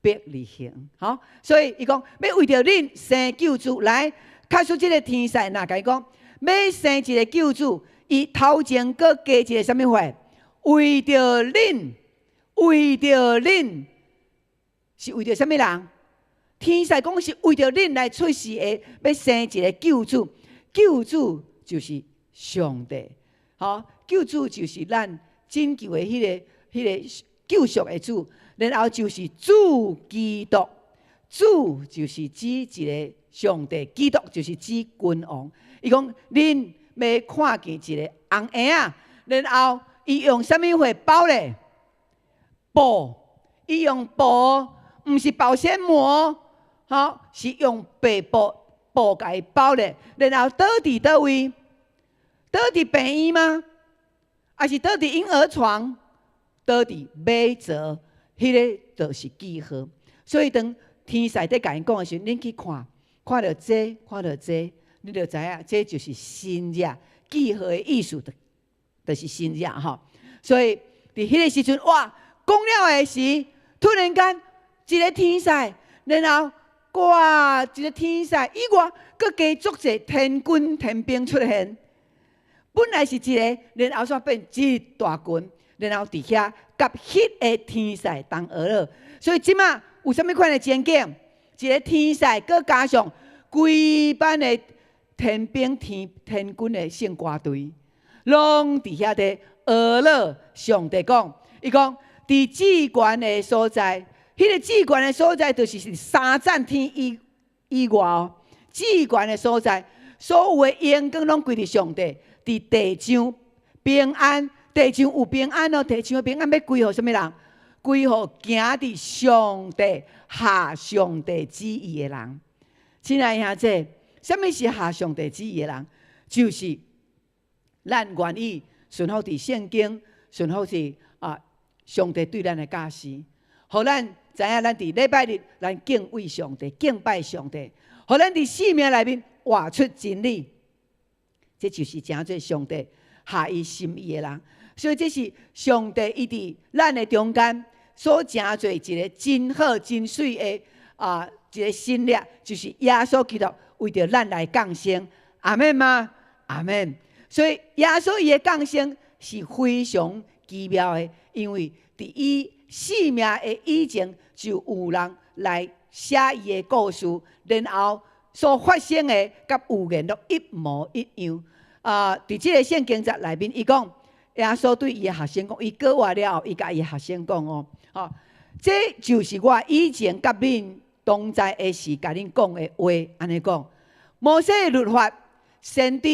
伯利恆，吼，所以伊講欲為著恁生救主來，假使這个天使若共伊講，欲生一个救主，伊頭前閣加一个啥物話？為著恁，為著恁，是為著啥物人？天使講是為著恁來出世的，欲生一个救主，救主就是上帝，吼，救主就是咱拯救的彼个救贖的主，然後就是主基督，主就是指一个上帝，基督就是指君王。伊講恁欲看見一个紅嬰仔，然後伊用啥物貨包咧？布，伊用布，毋是保鮮膜，吼，是用白布布共伊包咧。然後倒佇佗位？倒佇病院嗎？抑是倒佇嬰兒床？倒佇馬槽，彼个就是記號。所以當天使佇共𪜶講的時陣，恁去看，看著這，看著這，你就知影，這就是新約記號的意思，就是新約吼。所以佇彼个時陣，哇，講了的時，突然間一个天使，然後哇，一个天使以外，閣加足濟天軍天兵出現。本來是一个，然後煞變一大群，然後佇遐佮彼个天使同學了。所以這馬有啥物款的情景？一个天使，閣加上規班的天兵天軍的聖歌隊，攏佇遐佇學了。上帝講，伊講佇至懸的所在，彼个至懸的所在就是三層天以外哦。至懸的所在，所有的榮光攏歸佇上帝。佇地上平安，地上有平安哦。地上的平安欲歸予啥物人？歸予行佇上帝合上帝旨意的人。親愛兄弟，啥物是合上帝旨意的人？就是咱願意順服佇聖經，順服佇上帝對咱的教示，予咱知影咱佇禮拜日咱敬畏上帝，敬拜上帝，予咱佇生命內面活出真理。這就是成做上帝合伊心意的人，所以這是上帝伊佇咱的中間所成做一个真好真媠的一个新約，就是耶穌基督為著咱來降生，阿們嗎？阿們。所以耶穌伊的降生是非常奇妙的，因為佇伊生命的以前就有人來寫伊的故事，然後所發生的佮預言攏一模一樣。佇這个聖經節內面，伊講耶穌對伊的學生講，伊過活了後，伊共伊的學生講哦，吼，這就是我以前佮恁同在的時，共恁講的話，按呢講。摩西的律法、先知、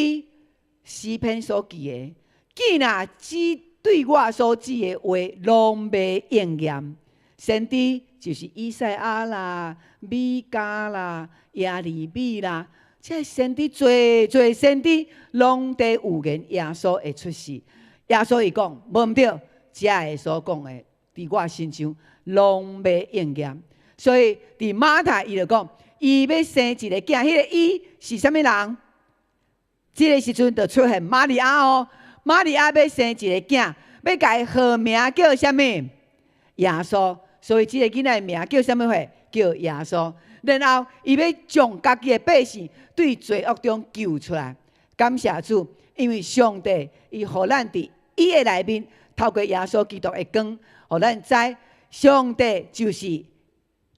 詩篇所記的，既若只對我所指的話，攏袂應驗。先知就是以賽亞啦、米迦啦、耶利米啦，這先知濟濟先知攏佇預言耶穌會出世。耶穌伊講無毋對，這个所講的，佇我身上攏欲應驗。所以佇馬太伊就講，伊欲生一个囝，彼个伊是啥物人？這个時陣就出現瑪利亞哦，瑪利亞欲生一个囝，欲共伊號名叫啥物？耶穌。所以這个囡仔的名叫啥物貨？叫耶穌。然後伊欲將家己的百姓對罪惡中救出來。感謝主，因為上帝伊予咱佇伊的內面，透過耶穌基督的光，予咱知上帝就是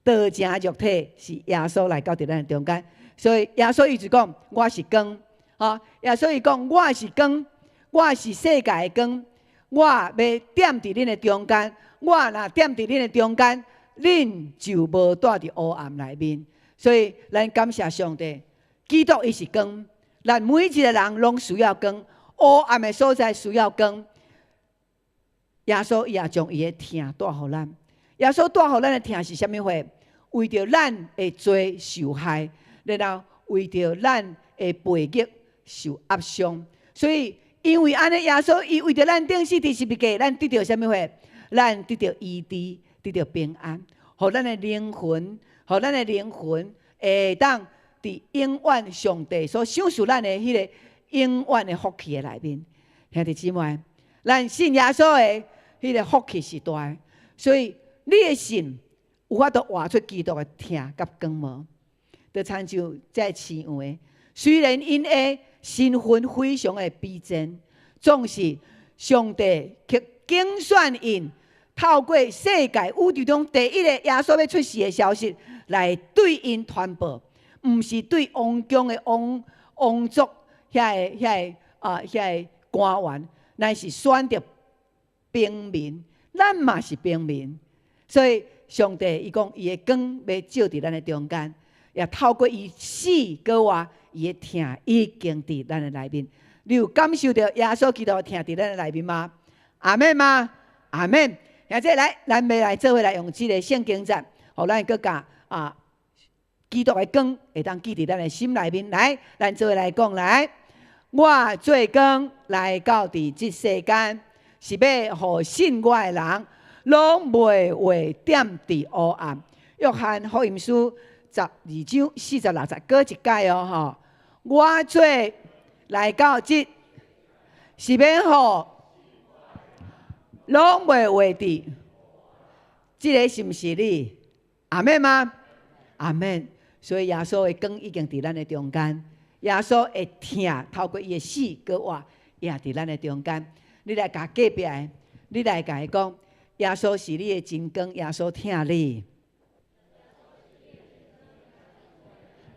道成肉體，是耶穌來到佇咱中間。所以耶穌伊就講：我是光。吼，耶穌伊講：我是光，我是世界的光，我欲踮佇恁的中間。我若踮佇恁的中間，恁就無蹛佇黑暗內面。所以，咱感謝上帝，基督伊是光，咱每一个人攏需要光，黑暗的所在需要光。耶穌伊也將伊的疼帶予咱。耶穌帶予咱的疼是啥物貨？為著咱的罪受害，然後為著咱的背逆受壓傷。所以，因為按呢，耶穌伊為著咱釘死佇十字架，咱得著啥物貨？咱得著醫治，得著平安，予咱的靈魂，予咱的靈魂會當佇永遠上帝所賞賜咱的彼个永遠的福氣的內面。兄弟姊妹，咱信耶穌的彼个福氣是大的，所以你的信有法度活出基督的疼佮光無？就親像這飼養的，雖然𪜶的身份非常的卑賤，總是上帝卻揀選𪜶，透過世界宇宙中第一個耶穌欲出世的消息來對𪜶傳報，毋是對王宮的王王族遐個官員，乃是選擇平民，咱嘛是平民，所以上帝伊講伊的光欲照佇咱的中間，也透過伊死閣活，伊的疼已經佇咱的內面。你有感受著耶穌基督的疼佇咱的內面嗎？阿們嗎？阿們。現在來，咱欲來做伙來用這個聖經節，予咱閣共基督的光會當記佇咱的心內面。來，咱做伙來講來，我做光來到佇這世間，是欲予信我的人，攏袂活踮佇黑暗。約翰福音書12章46節，閣一擺哦吼。我做來到這，是欲予攏袂活佇，這个是毋是你？阿們嗎？阿們。所以耶穌的光已經佇咱的中間，耶穌的疼透過伊的死閣活，也佇咱的中間。你來共隔壁的，你來共伊講，耶穌是你的真光，耶穌疼你。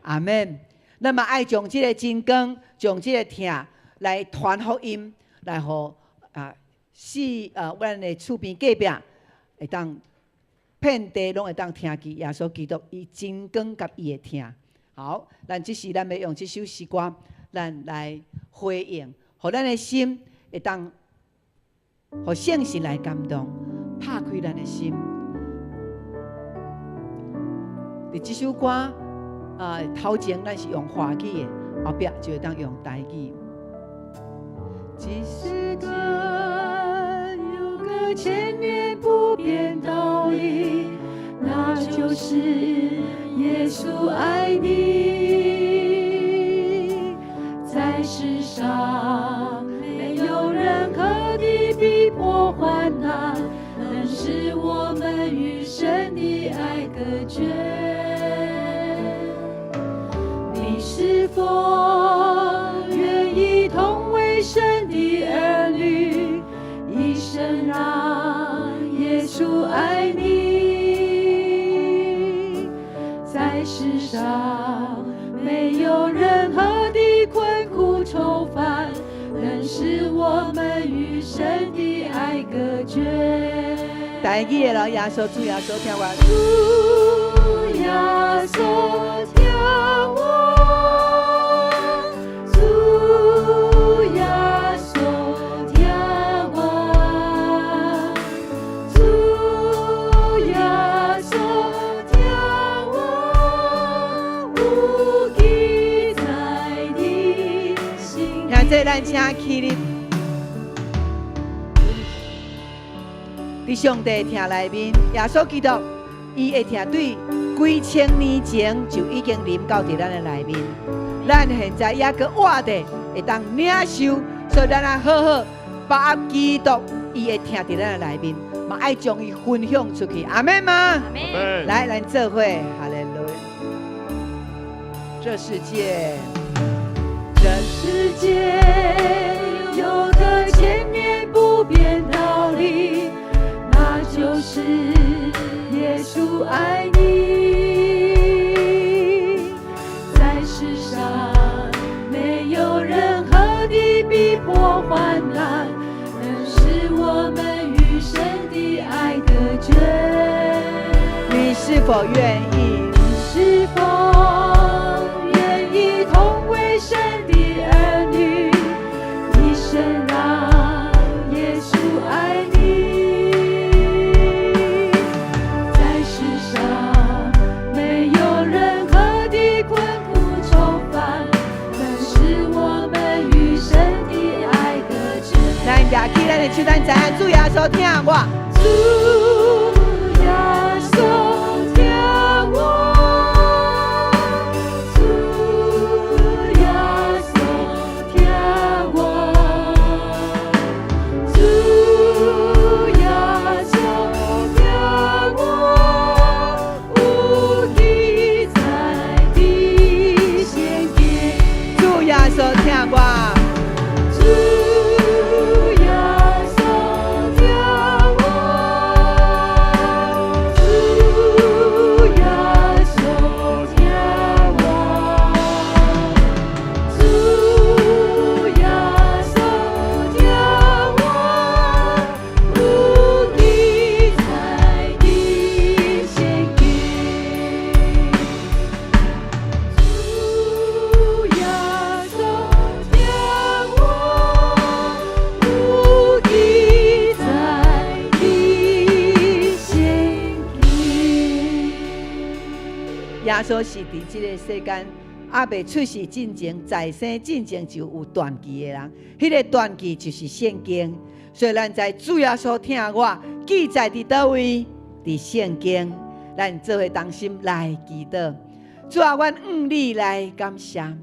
阿們。咱嘛愛將這个真光，將這个疼來傳福音，來予阮的厝邊隔壁會當遍地攏會當聽見耶穌基督伊真光佮伊的疼。好，咱這時咱欲用這首詩歌，咱來回應，予咱的心會當，予聖神來感動，拍開咱的心。佇這首歌頭前咱是用華語的，後壁就會當用台語。這世間有個千年不變道理，那就是耶穌愛你。在世上沒有任何的逼迫患難，能使我們與神的愛隔絕。你是否願意同為神的兒女，一生讓耶穌愛你？在世上沒有任何的困苦愁煩，能使我們與神的愛隔絕。台語的咯，耶穌主耶穌疼我。主耶穌疼我，主耶穌疼我，主耶穌疼我，有記在你心現在咱請起立。佇上帝疼內面，耶穌基督，伊的疼對幾千年前就已經臨到佇咱的內面。咱現在猶閣活著，會當領受，所以咱愛好好把握基督伊的疼佇咱的內面，嘛愛將伊分享出去。阿們嗎？阿們。來，咱做伙，哈利路亞。這世界，這世界有個千年不變道理，那就是耶穌愛你。在世上沒有任何的逼迫患難，能使我們與神的愛隔絕。你是否願意？你是否願意同為神的兒女，一生讓耶穌愛你？在世上沒有任何的困苦愁煩，能使我們與神的愛隔絕。咱舉起咱的手，咱知影主耶穌疼我。主耶穌疼我，主耶穌疼我，主耶穌疼我，穌是佇這个世間猶未出世進前，在生進前就有傳記的人，彼个傳記就是聖經。所以咱知主耶穌疼我，記載佇佗位？佇聖經。咱做伙同心來祈禱。主啊，阮向你來感謝，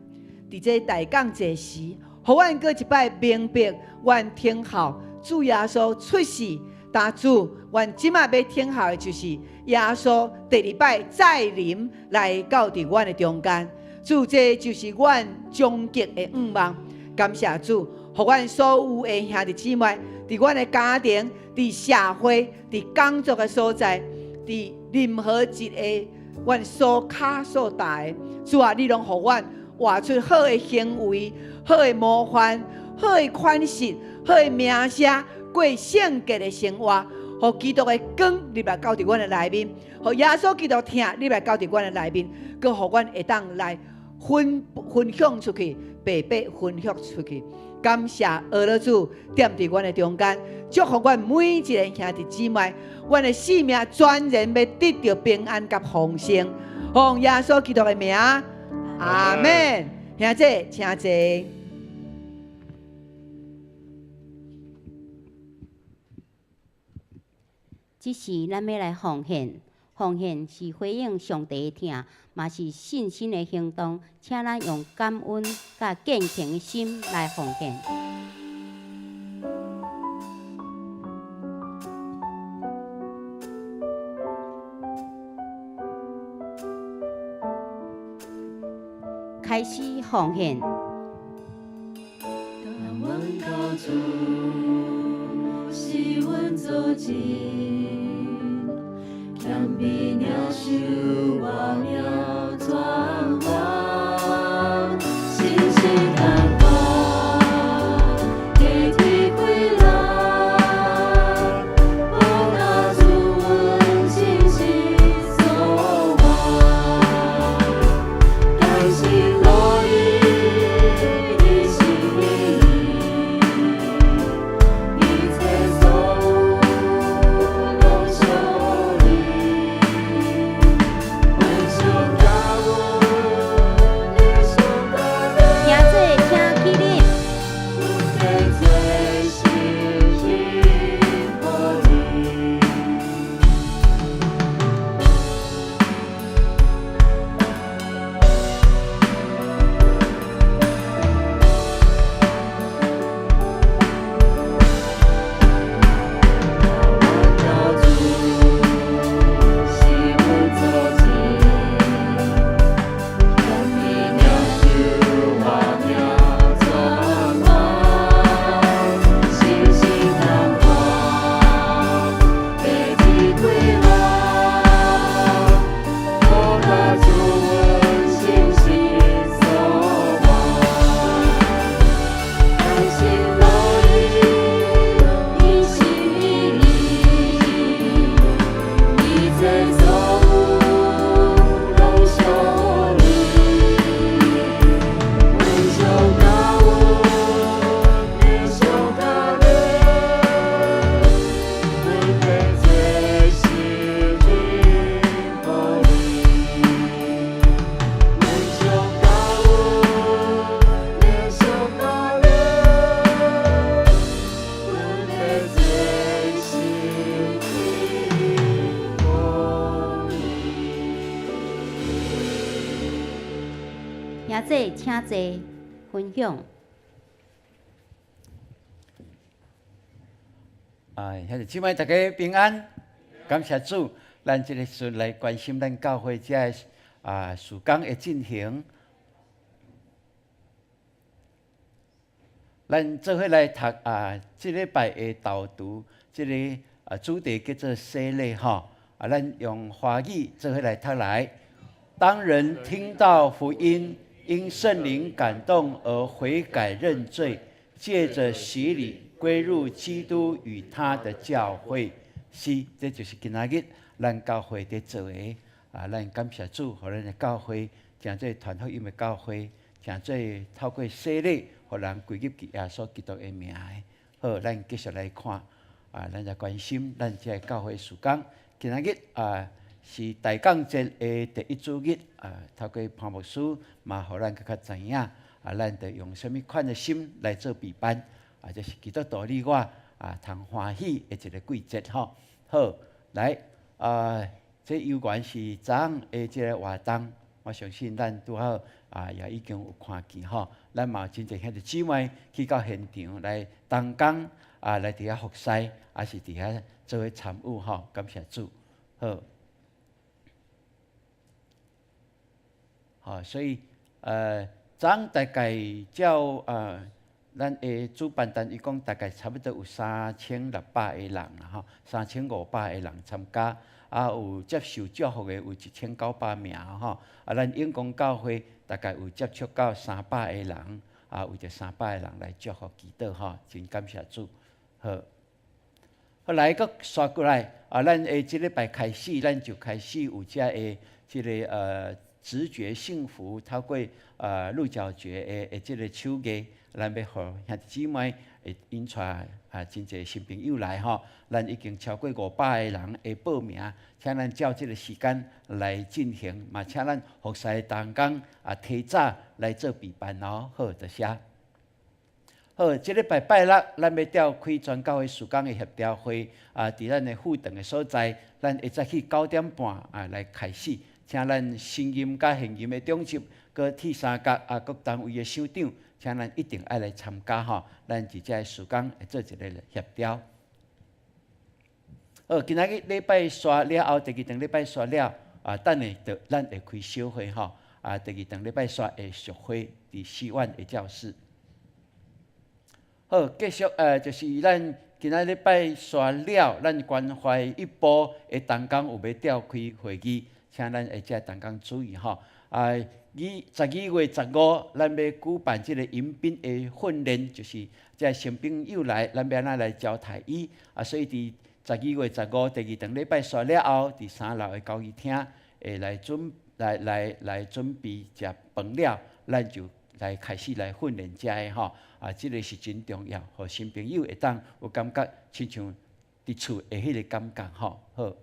佇這大降節時，予阮閣一擺明白，阮等候主耶穌出世。但主，阮這馬欲等候的就是耶穌第二擺再臨來到佇阮的中間。主，這就是阮終極的願望。感謝主，予阮所有的兄弟姊妹，佇阮的家庭、佇社會、佇工作的所在，佇任何一个阮所跤所踏的，主啊，你攏予阮活出好的行為、好的模範、好的款式、好的名聲，過聖潔的生活，予基督的光入來到佇阮的內面，予耶穌基督疼入來到佇阮的內面，閣予阮會當來分享出去，白白分享出去。感謝阿樂主踮佇阮的中間，祝福阮每一个兄弟姊妹，阮的性命全然欲得著平安佮豐盛。奉耶穌基督的名，阿們。兄弟，請坐。這時，咱欲來奉獻，奉獻是回應上帝的疼，嘛是信心的行動。請咱用感恩佮虔誠的心來奉獻。開始奉獻。當阮靠主是阮做證，謙卑領受活命轉還，信心盼望，加添氣力，無那主阮信心所望，甘心樂意的心意，一切所有攏屬你，阮上感恩，你上感恩。兄弟，請起立。阮的罪是天予你。阮靠主是阮做證，謙卑領受活命轉還，信心盼望，加添氣力，無那主阮信心所望，甘心樂意的心意，一切所有攏屬你，阮上感恩，你上感恩，阮的罪是天予你，阮上感恩，你上感恩，阮的罪是天予你。兄弟，請坐，分享。啊，兄弟姊妹，大家平安，感謝主，咱這个時來關心咱教會這个事工的進行。咱做伙來讀這禮拜的導讀，這个主題叫做洗禮吼。咱用華語做伙來讀來。當人聽到福音，因聖靈感動而悔改認罪，借著洗禮歸入基督與他的教會。是，這就是今仔日咱教會佇做的。咱感謝主，予咱的教會成做傳福音的教會，成做透過洗禮，予人歸入去耶穌基督的名的。好，咱繼續來看。咱來關心咱這个教會事工。今仔日是大港節的第一主日啊，透過潘牧師嘛，予咱閣較知影啊，咱著用啥物款的心來做備辦啊，這是基督徒你我啊通歡喜的一個季節吼。好，來啊，這猶原是昨昏的這個活動，我相信咱拄好啊也已經有看見吼。咱嘛有真濟兄弟姊妹去到現場來同工啊，來佇遐服侍，抑是佇遐做伙參與吼，感謝主。好，好，所以昨昏大概照咱的主辦單位講，大概差不多有3600個人啦吼，3500個人參加，啊有接受祝福的有1900名吼，啊咱永光教會大概有接觸到三百個人，啊為著三百個人來祝福祈禱吼，真感謝主，好。好來，閣煞過來，啊，咱的這禮拜開始，咱就開始有遮的這个直覺幸福，透過鹿角蕨的這个手藝，咱欲予兄弟姊妹會引帶啊真濟新朋友來吼。咱已經超過500個人的報名，請咱照這个時間來進行，嘛請咱服侍同工啊提早來做備辦哦。好，多謝。好，這禮拜拜六，咱欲召開全教會事工的協調會啊，佇咱的副堂的所在，咱會早起9點半啊來開始，請咱新任佮現任的長執，閣鐵三角啊各單位的首長，請咱一定愛來參加吼。咱佇遮的事工會做一个協調。好，今仔日禮拜煞了後，第二頓禮拜煞了啊，等下就咱會開小會吼。啊，第二頓禮拜煞會續會佇四院的教室。好，繼續就是咱今仔禮拜煞了，咱關懷一部的同工有欲召開會議，請咱的遮同工注意吼。啊，12月15，咱欲舉辦這个迎賓的訓練，就是這新朋友來，咱欲按怎來招待伊。啊，所以佇十二月十五第二頓禮拜煞了後，佇三樓的交誼廳會來準來來來準備食飯了，咱就來開始來訓練遮的吼。啊，這个是真重要，予新朋友會當有感覺，親像佇厝的彼個感覺吼。好，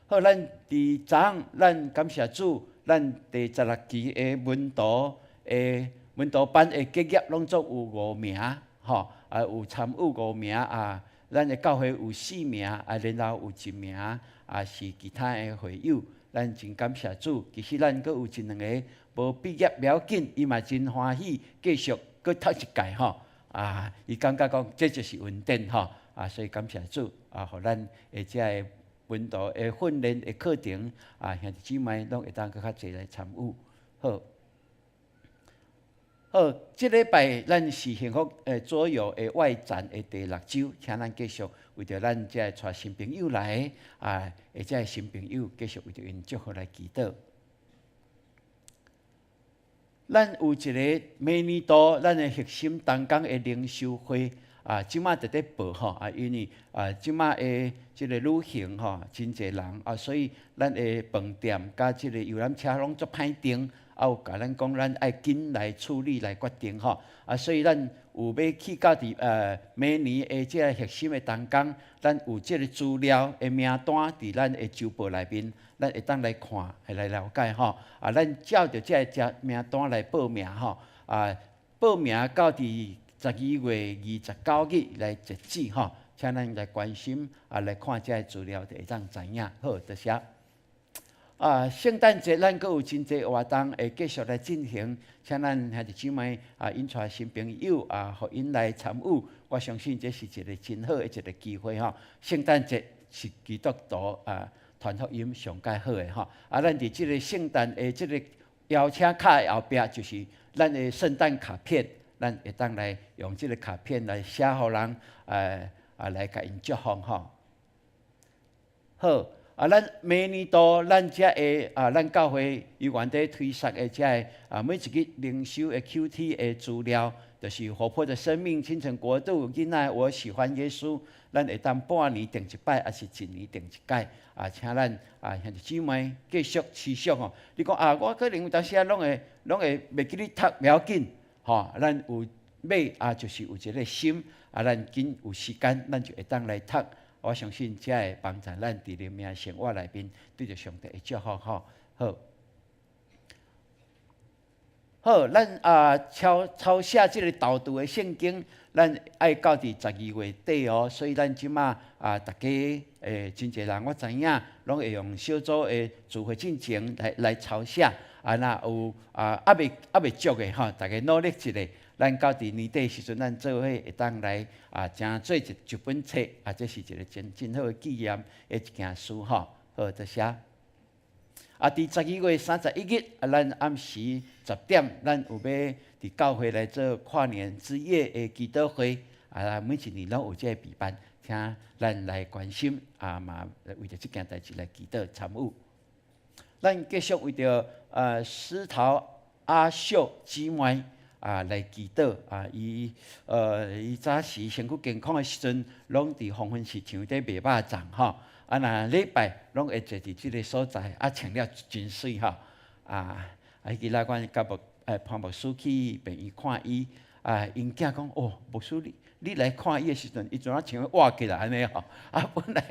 好，咱佇昨昏，咱感謝主，咱第十六期的門徒的門徒班的結業，攏總有五名吼，啊有參與五名啊，咱的教會有四名，啊，然後有一名啊是其他的會友，咱真感謝主。其實咱閣有一兩个無畢業袂要緊，伊嘛真歡喜繼續閣讀一屆吼，啊，伊感覺講這就是恩典吼，啊，所以感謝主啊，予咱的遮个門徒的訓練的課程啊，兄弟姊妹攏會當閣較濟來參與。好，好，這禮拜咱是幸福桌遊的外展的第六週，請咱繼續為著咱遮個帶新朋友來啊，或者新朋友繼續為著𪜶祝福來祈禱。咱有一个每年度咱的核心同工的靈修會啊，這馬佇咧報吼啊，因為啊，這馬的這个旅行吼，真濟人啊，所以咱的飯店佮這个遊覽車攏足歹訂，啊有共咱講，咱愛緊來處理來決定吼啊，所以咱有欲去到佇每年的這个核心的同工，咱有這个資料的名單佇咱的週報內面，咱會當來看，會來了解吼。啊，咱照著這个這名單來報名吼。啊，報名到佇12月29日來截止吼，請咱來關心啊，來看這个資料就會當知影。好，多謝。啊，聖誕節咱閣有真濟活動會繼續來進行，請咱兄弟姊妹啊，引帶新朋友啊，予𪜶來參與。我相信這是一个真好的一个機會吼。聖誕節是基督徒啊傳福音上蓋好的吼。啊，咱佇這个聖誕的這个邀請卡的後壁，就是咱的聖誕卡片，咱會當來用這个卡片來寫予人，啊來共𪜶祝福吼。好。啊，咱每年度咱遮的啊，咱教會猶原佇推捒的遮个啊，每一个靈修的 QT 的資料，就是活潑的生命、清晨國度、囡仔我喜歡耶穌，咱會當半年訂一擺，抑是一年訂一擺啊，請咱啊兄弟姊妹繼續持續吼。你講啊，我可能有當時啊，攏會袂記得讀，袂要緊，吼，咱有買啊，就是有這个心啊，咱緊有時間，咱就會當來讀。我相信這會幫助咱佇靈命生活內面對著上帝的祝福吼。好，好，咱啊抄抄寫這個導讀的聖經，咱愛到佇十二月底哦，所以咱這馬啊，逐家真濟人我知影，攏會用小組的聚會進前來來抄寫。啊，若有啊，猶未猶未足的吼，逐家努力一下，咱到佇年底時陣，咱做伙會當來啊，成做一一本冊啊，這是一個真真好的紀念的一件事吼。好，多謝。啊，佇12月31日，啊，咱暗時10點，咱有欲佇教會來做跨年之夜的祈禱會。啊，每一年攏有這个備辦，請咱來關心，啊嘛為著這件代誌來祈禱參與。咱繼續為著司頭阿秀姊妹啊來祈禱啊，伊伊早時身軀健康的時陣，攏佇黃昏市場佇賣肉粽吼。啊，若禮拜攏會坐佇這个所在，啊，穿了真媠吼。啊，啊，彼日阮佮牧潘牧師去病院看伊，啊，𪜶囝講哦，牧師你你來看伊的時陣，伊怎啊像活起來按呢吼？啊，本來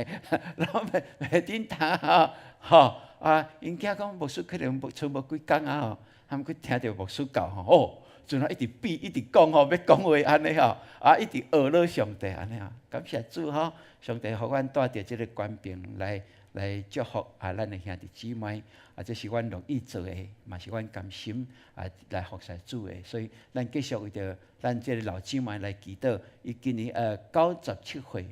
攏袂袂振動吼，吼啊，𪜶囝講牧師可能無賰無幾工啊吼，含去聽著牧師教吼，哦，陣啊一直比一直講吼，欲講話按呢吼，啊，一直學了上帝按呢吼，感謝主吼，上帝予阮帶著這个權柄來來祝福啊，咱的兄弟姊妹啊，這是阮樂意做的，嘛是阮甘心啊來服侍主的，所以咱繼續為著咱這个老姊妹來祈禱。伊今年九十七歲，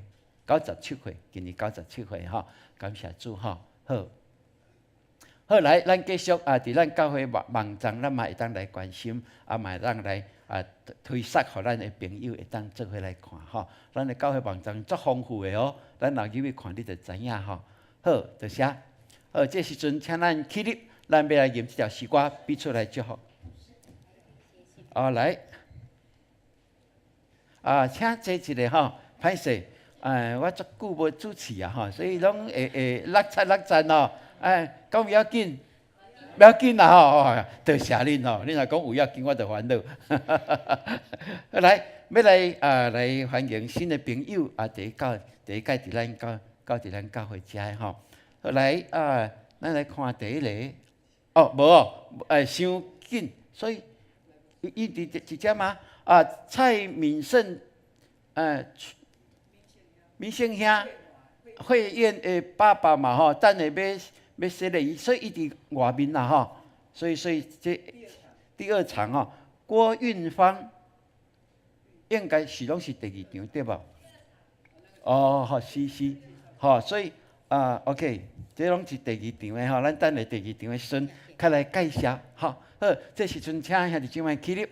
九十七歲，今年九十七歲吼，感謝主吼，好。好來，咱繼續啊！佇咱教會網網站，咱嘛會當來關心，啊嘛會當來啊推送予咱的朋友會當做伙來看吼。咱的教會網站足豐富的哦，咱若入去看，你就知影吼。好，多謝。好，這時陣請咱起立，咱欲來吟這條詩歌，彼此來祝福。哦，來，啊，請坐一下吼，歹勢，哎，我足久無主持啊吼，所以攏會會落漆落漆哦。哎，講不要緊，不要緊啦吼！多謝恁吼，恁若講有要緊，我就煩惱。來，欲來啊，來歡迎新的朋友啊！第一到第一屆佇咱教到佇咱教會遮的吼。來啊，咱來看第一个。哦，無哦，哎，傷緊，所以伊佇佇遮嗎？啊，蔡敏勝，敏勝兄，慧燕的爸爸嘛吼，等下欲。欲洗禮伊，所以伊佇外面啦吼，所以所以這第二場吼，郭運芳應該是攏是第二場對無？哦，好，是是，吼，所以啊，OK，這攏是第二場的吼，咱等下第二場的時陣，較來介紹，吼，好，這時陣請兄弟姊妹起立，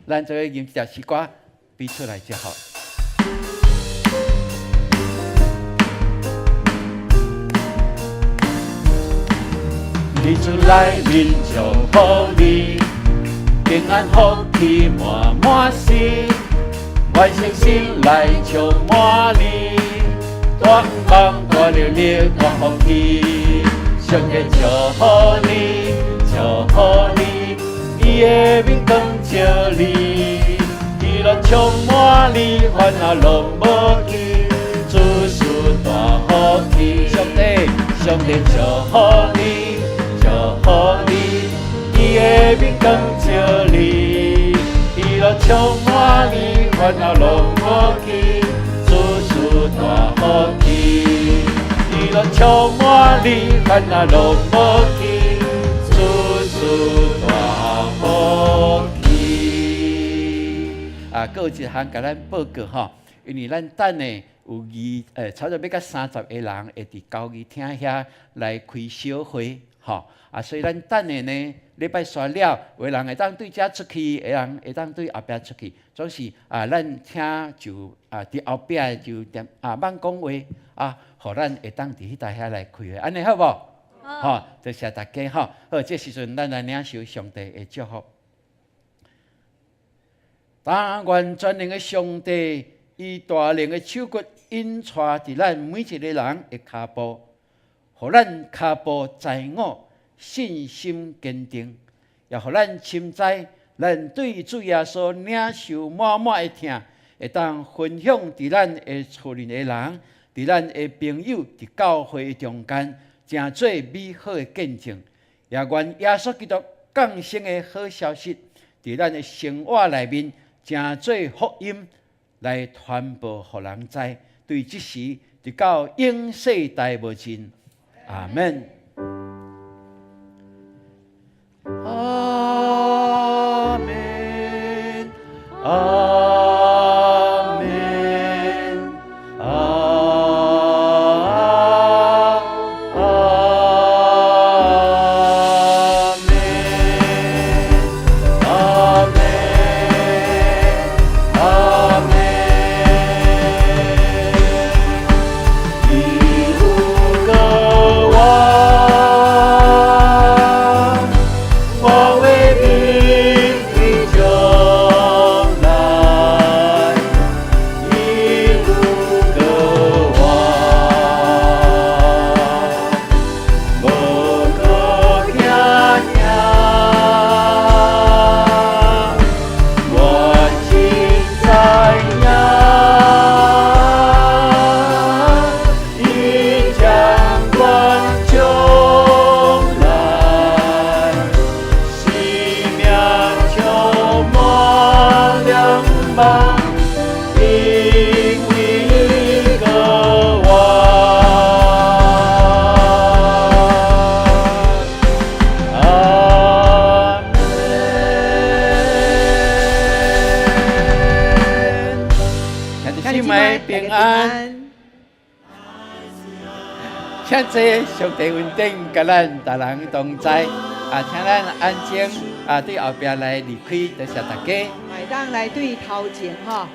咱做伙吟一條詩歌，彼此來祝福。佇主內面祝福你，平安福氣滿滿時，願聖神來充滿你，大望大能力大福氣，上帝祝福你，祝福你，伊的面光照你，喜樂充滿你，煩惱攏無去，諸事大福氣，上帝，上帝祝福你。祝福你，伊的面光照你，喜樂充滿你，煩惱攏無去，諸事大福氣。喜樂充滿你，煩惱攏無去，諸事大福氣。啊，閣有一項共咱報告吼，因為咱等下有二，差不多欲到30个人會佇交誼廳遐來開小會。吼啊，所以咱等下呢，禮拜煞了，有的人會當對遮出去，有的人會當對後壁出去，總是啊，咱請就啊，佇後壁就踮啊，蠓講話啊，予咱會當佇彼搭遐來開會，按呢好無？好，多謝大家吼。好，這時陣咱來領受上帝的祝福。但願全能的上帝以大能的手骨引帶佇咱每一个人的跤步，予咱跤步在我信心堅定，也予咱深知，咱對主耶穌領受滿滿的疼，會當分享佇咱的厝裡的人，佇咱的朋友佇教會中間，成做美好的見證。也願耶穌基督降生的好消息，佇咱的生活內面，成做福音來傳播予人知。對這時，直到永世代無盡。阿門。阿門。阿門。阿阿門。阿門。阿門。伊有個王，我的面對將來，伊有個王，無閣驚驚，我真知影，伊掌管將來，生命充滿了望，因為伊個王。阿門。兄弟姊妹平安，請坐，上帝恩典佮咱逐人同在。啊，請咱安靜啊，對後壁來離開，多謝大家。會當來對頭前吼。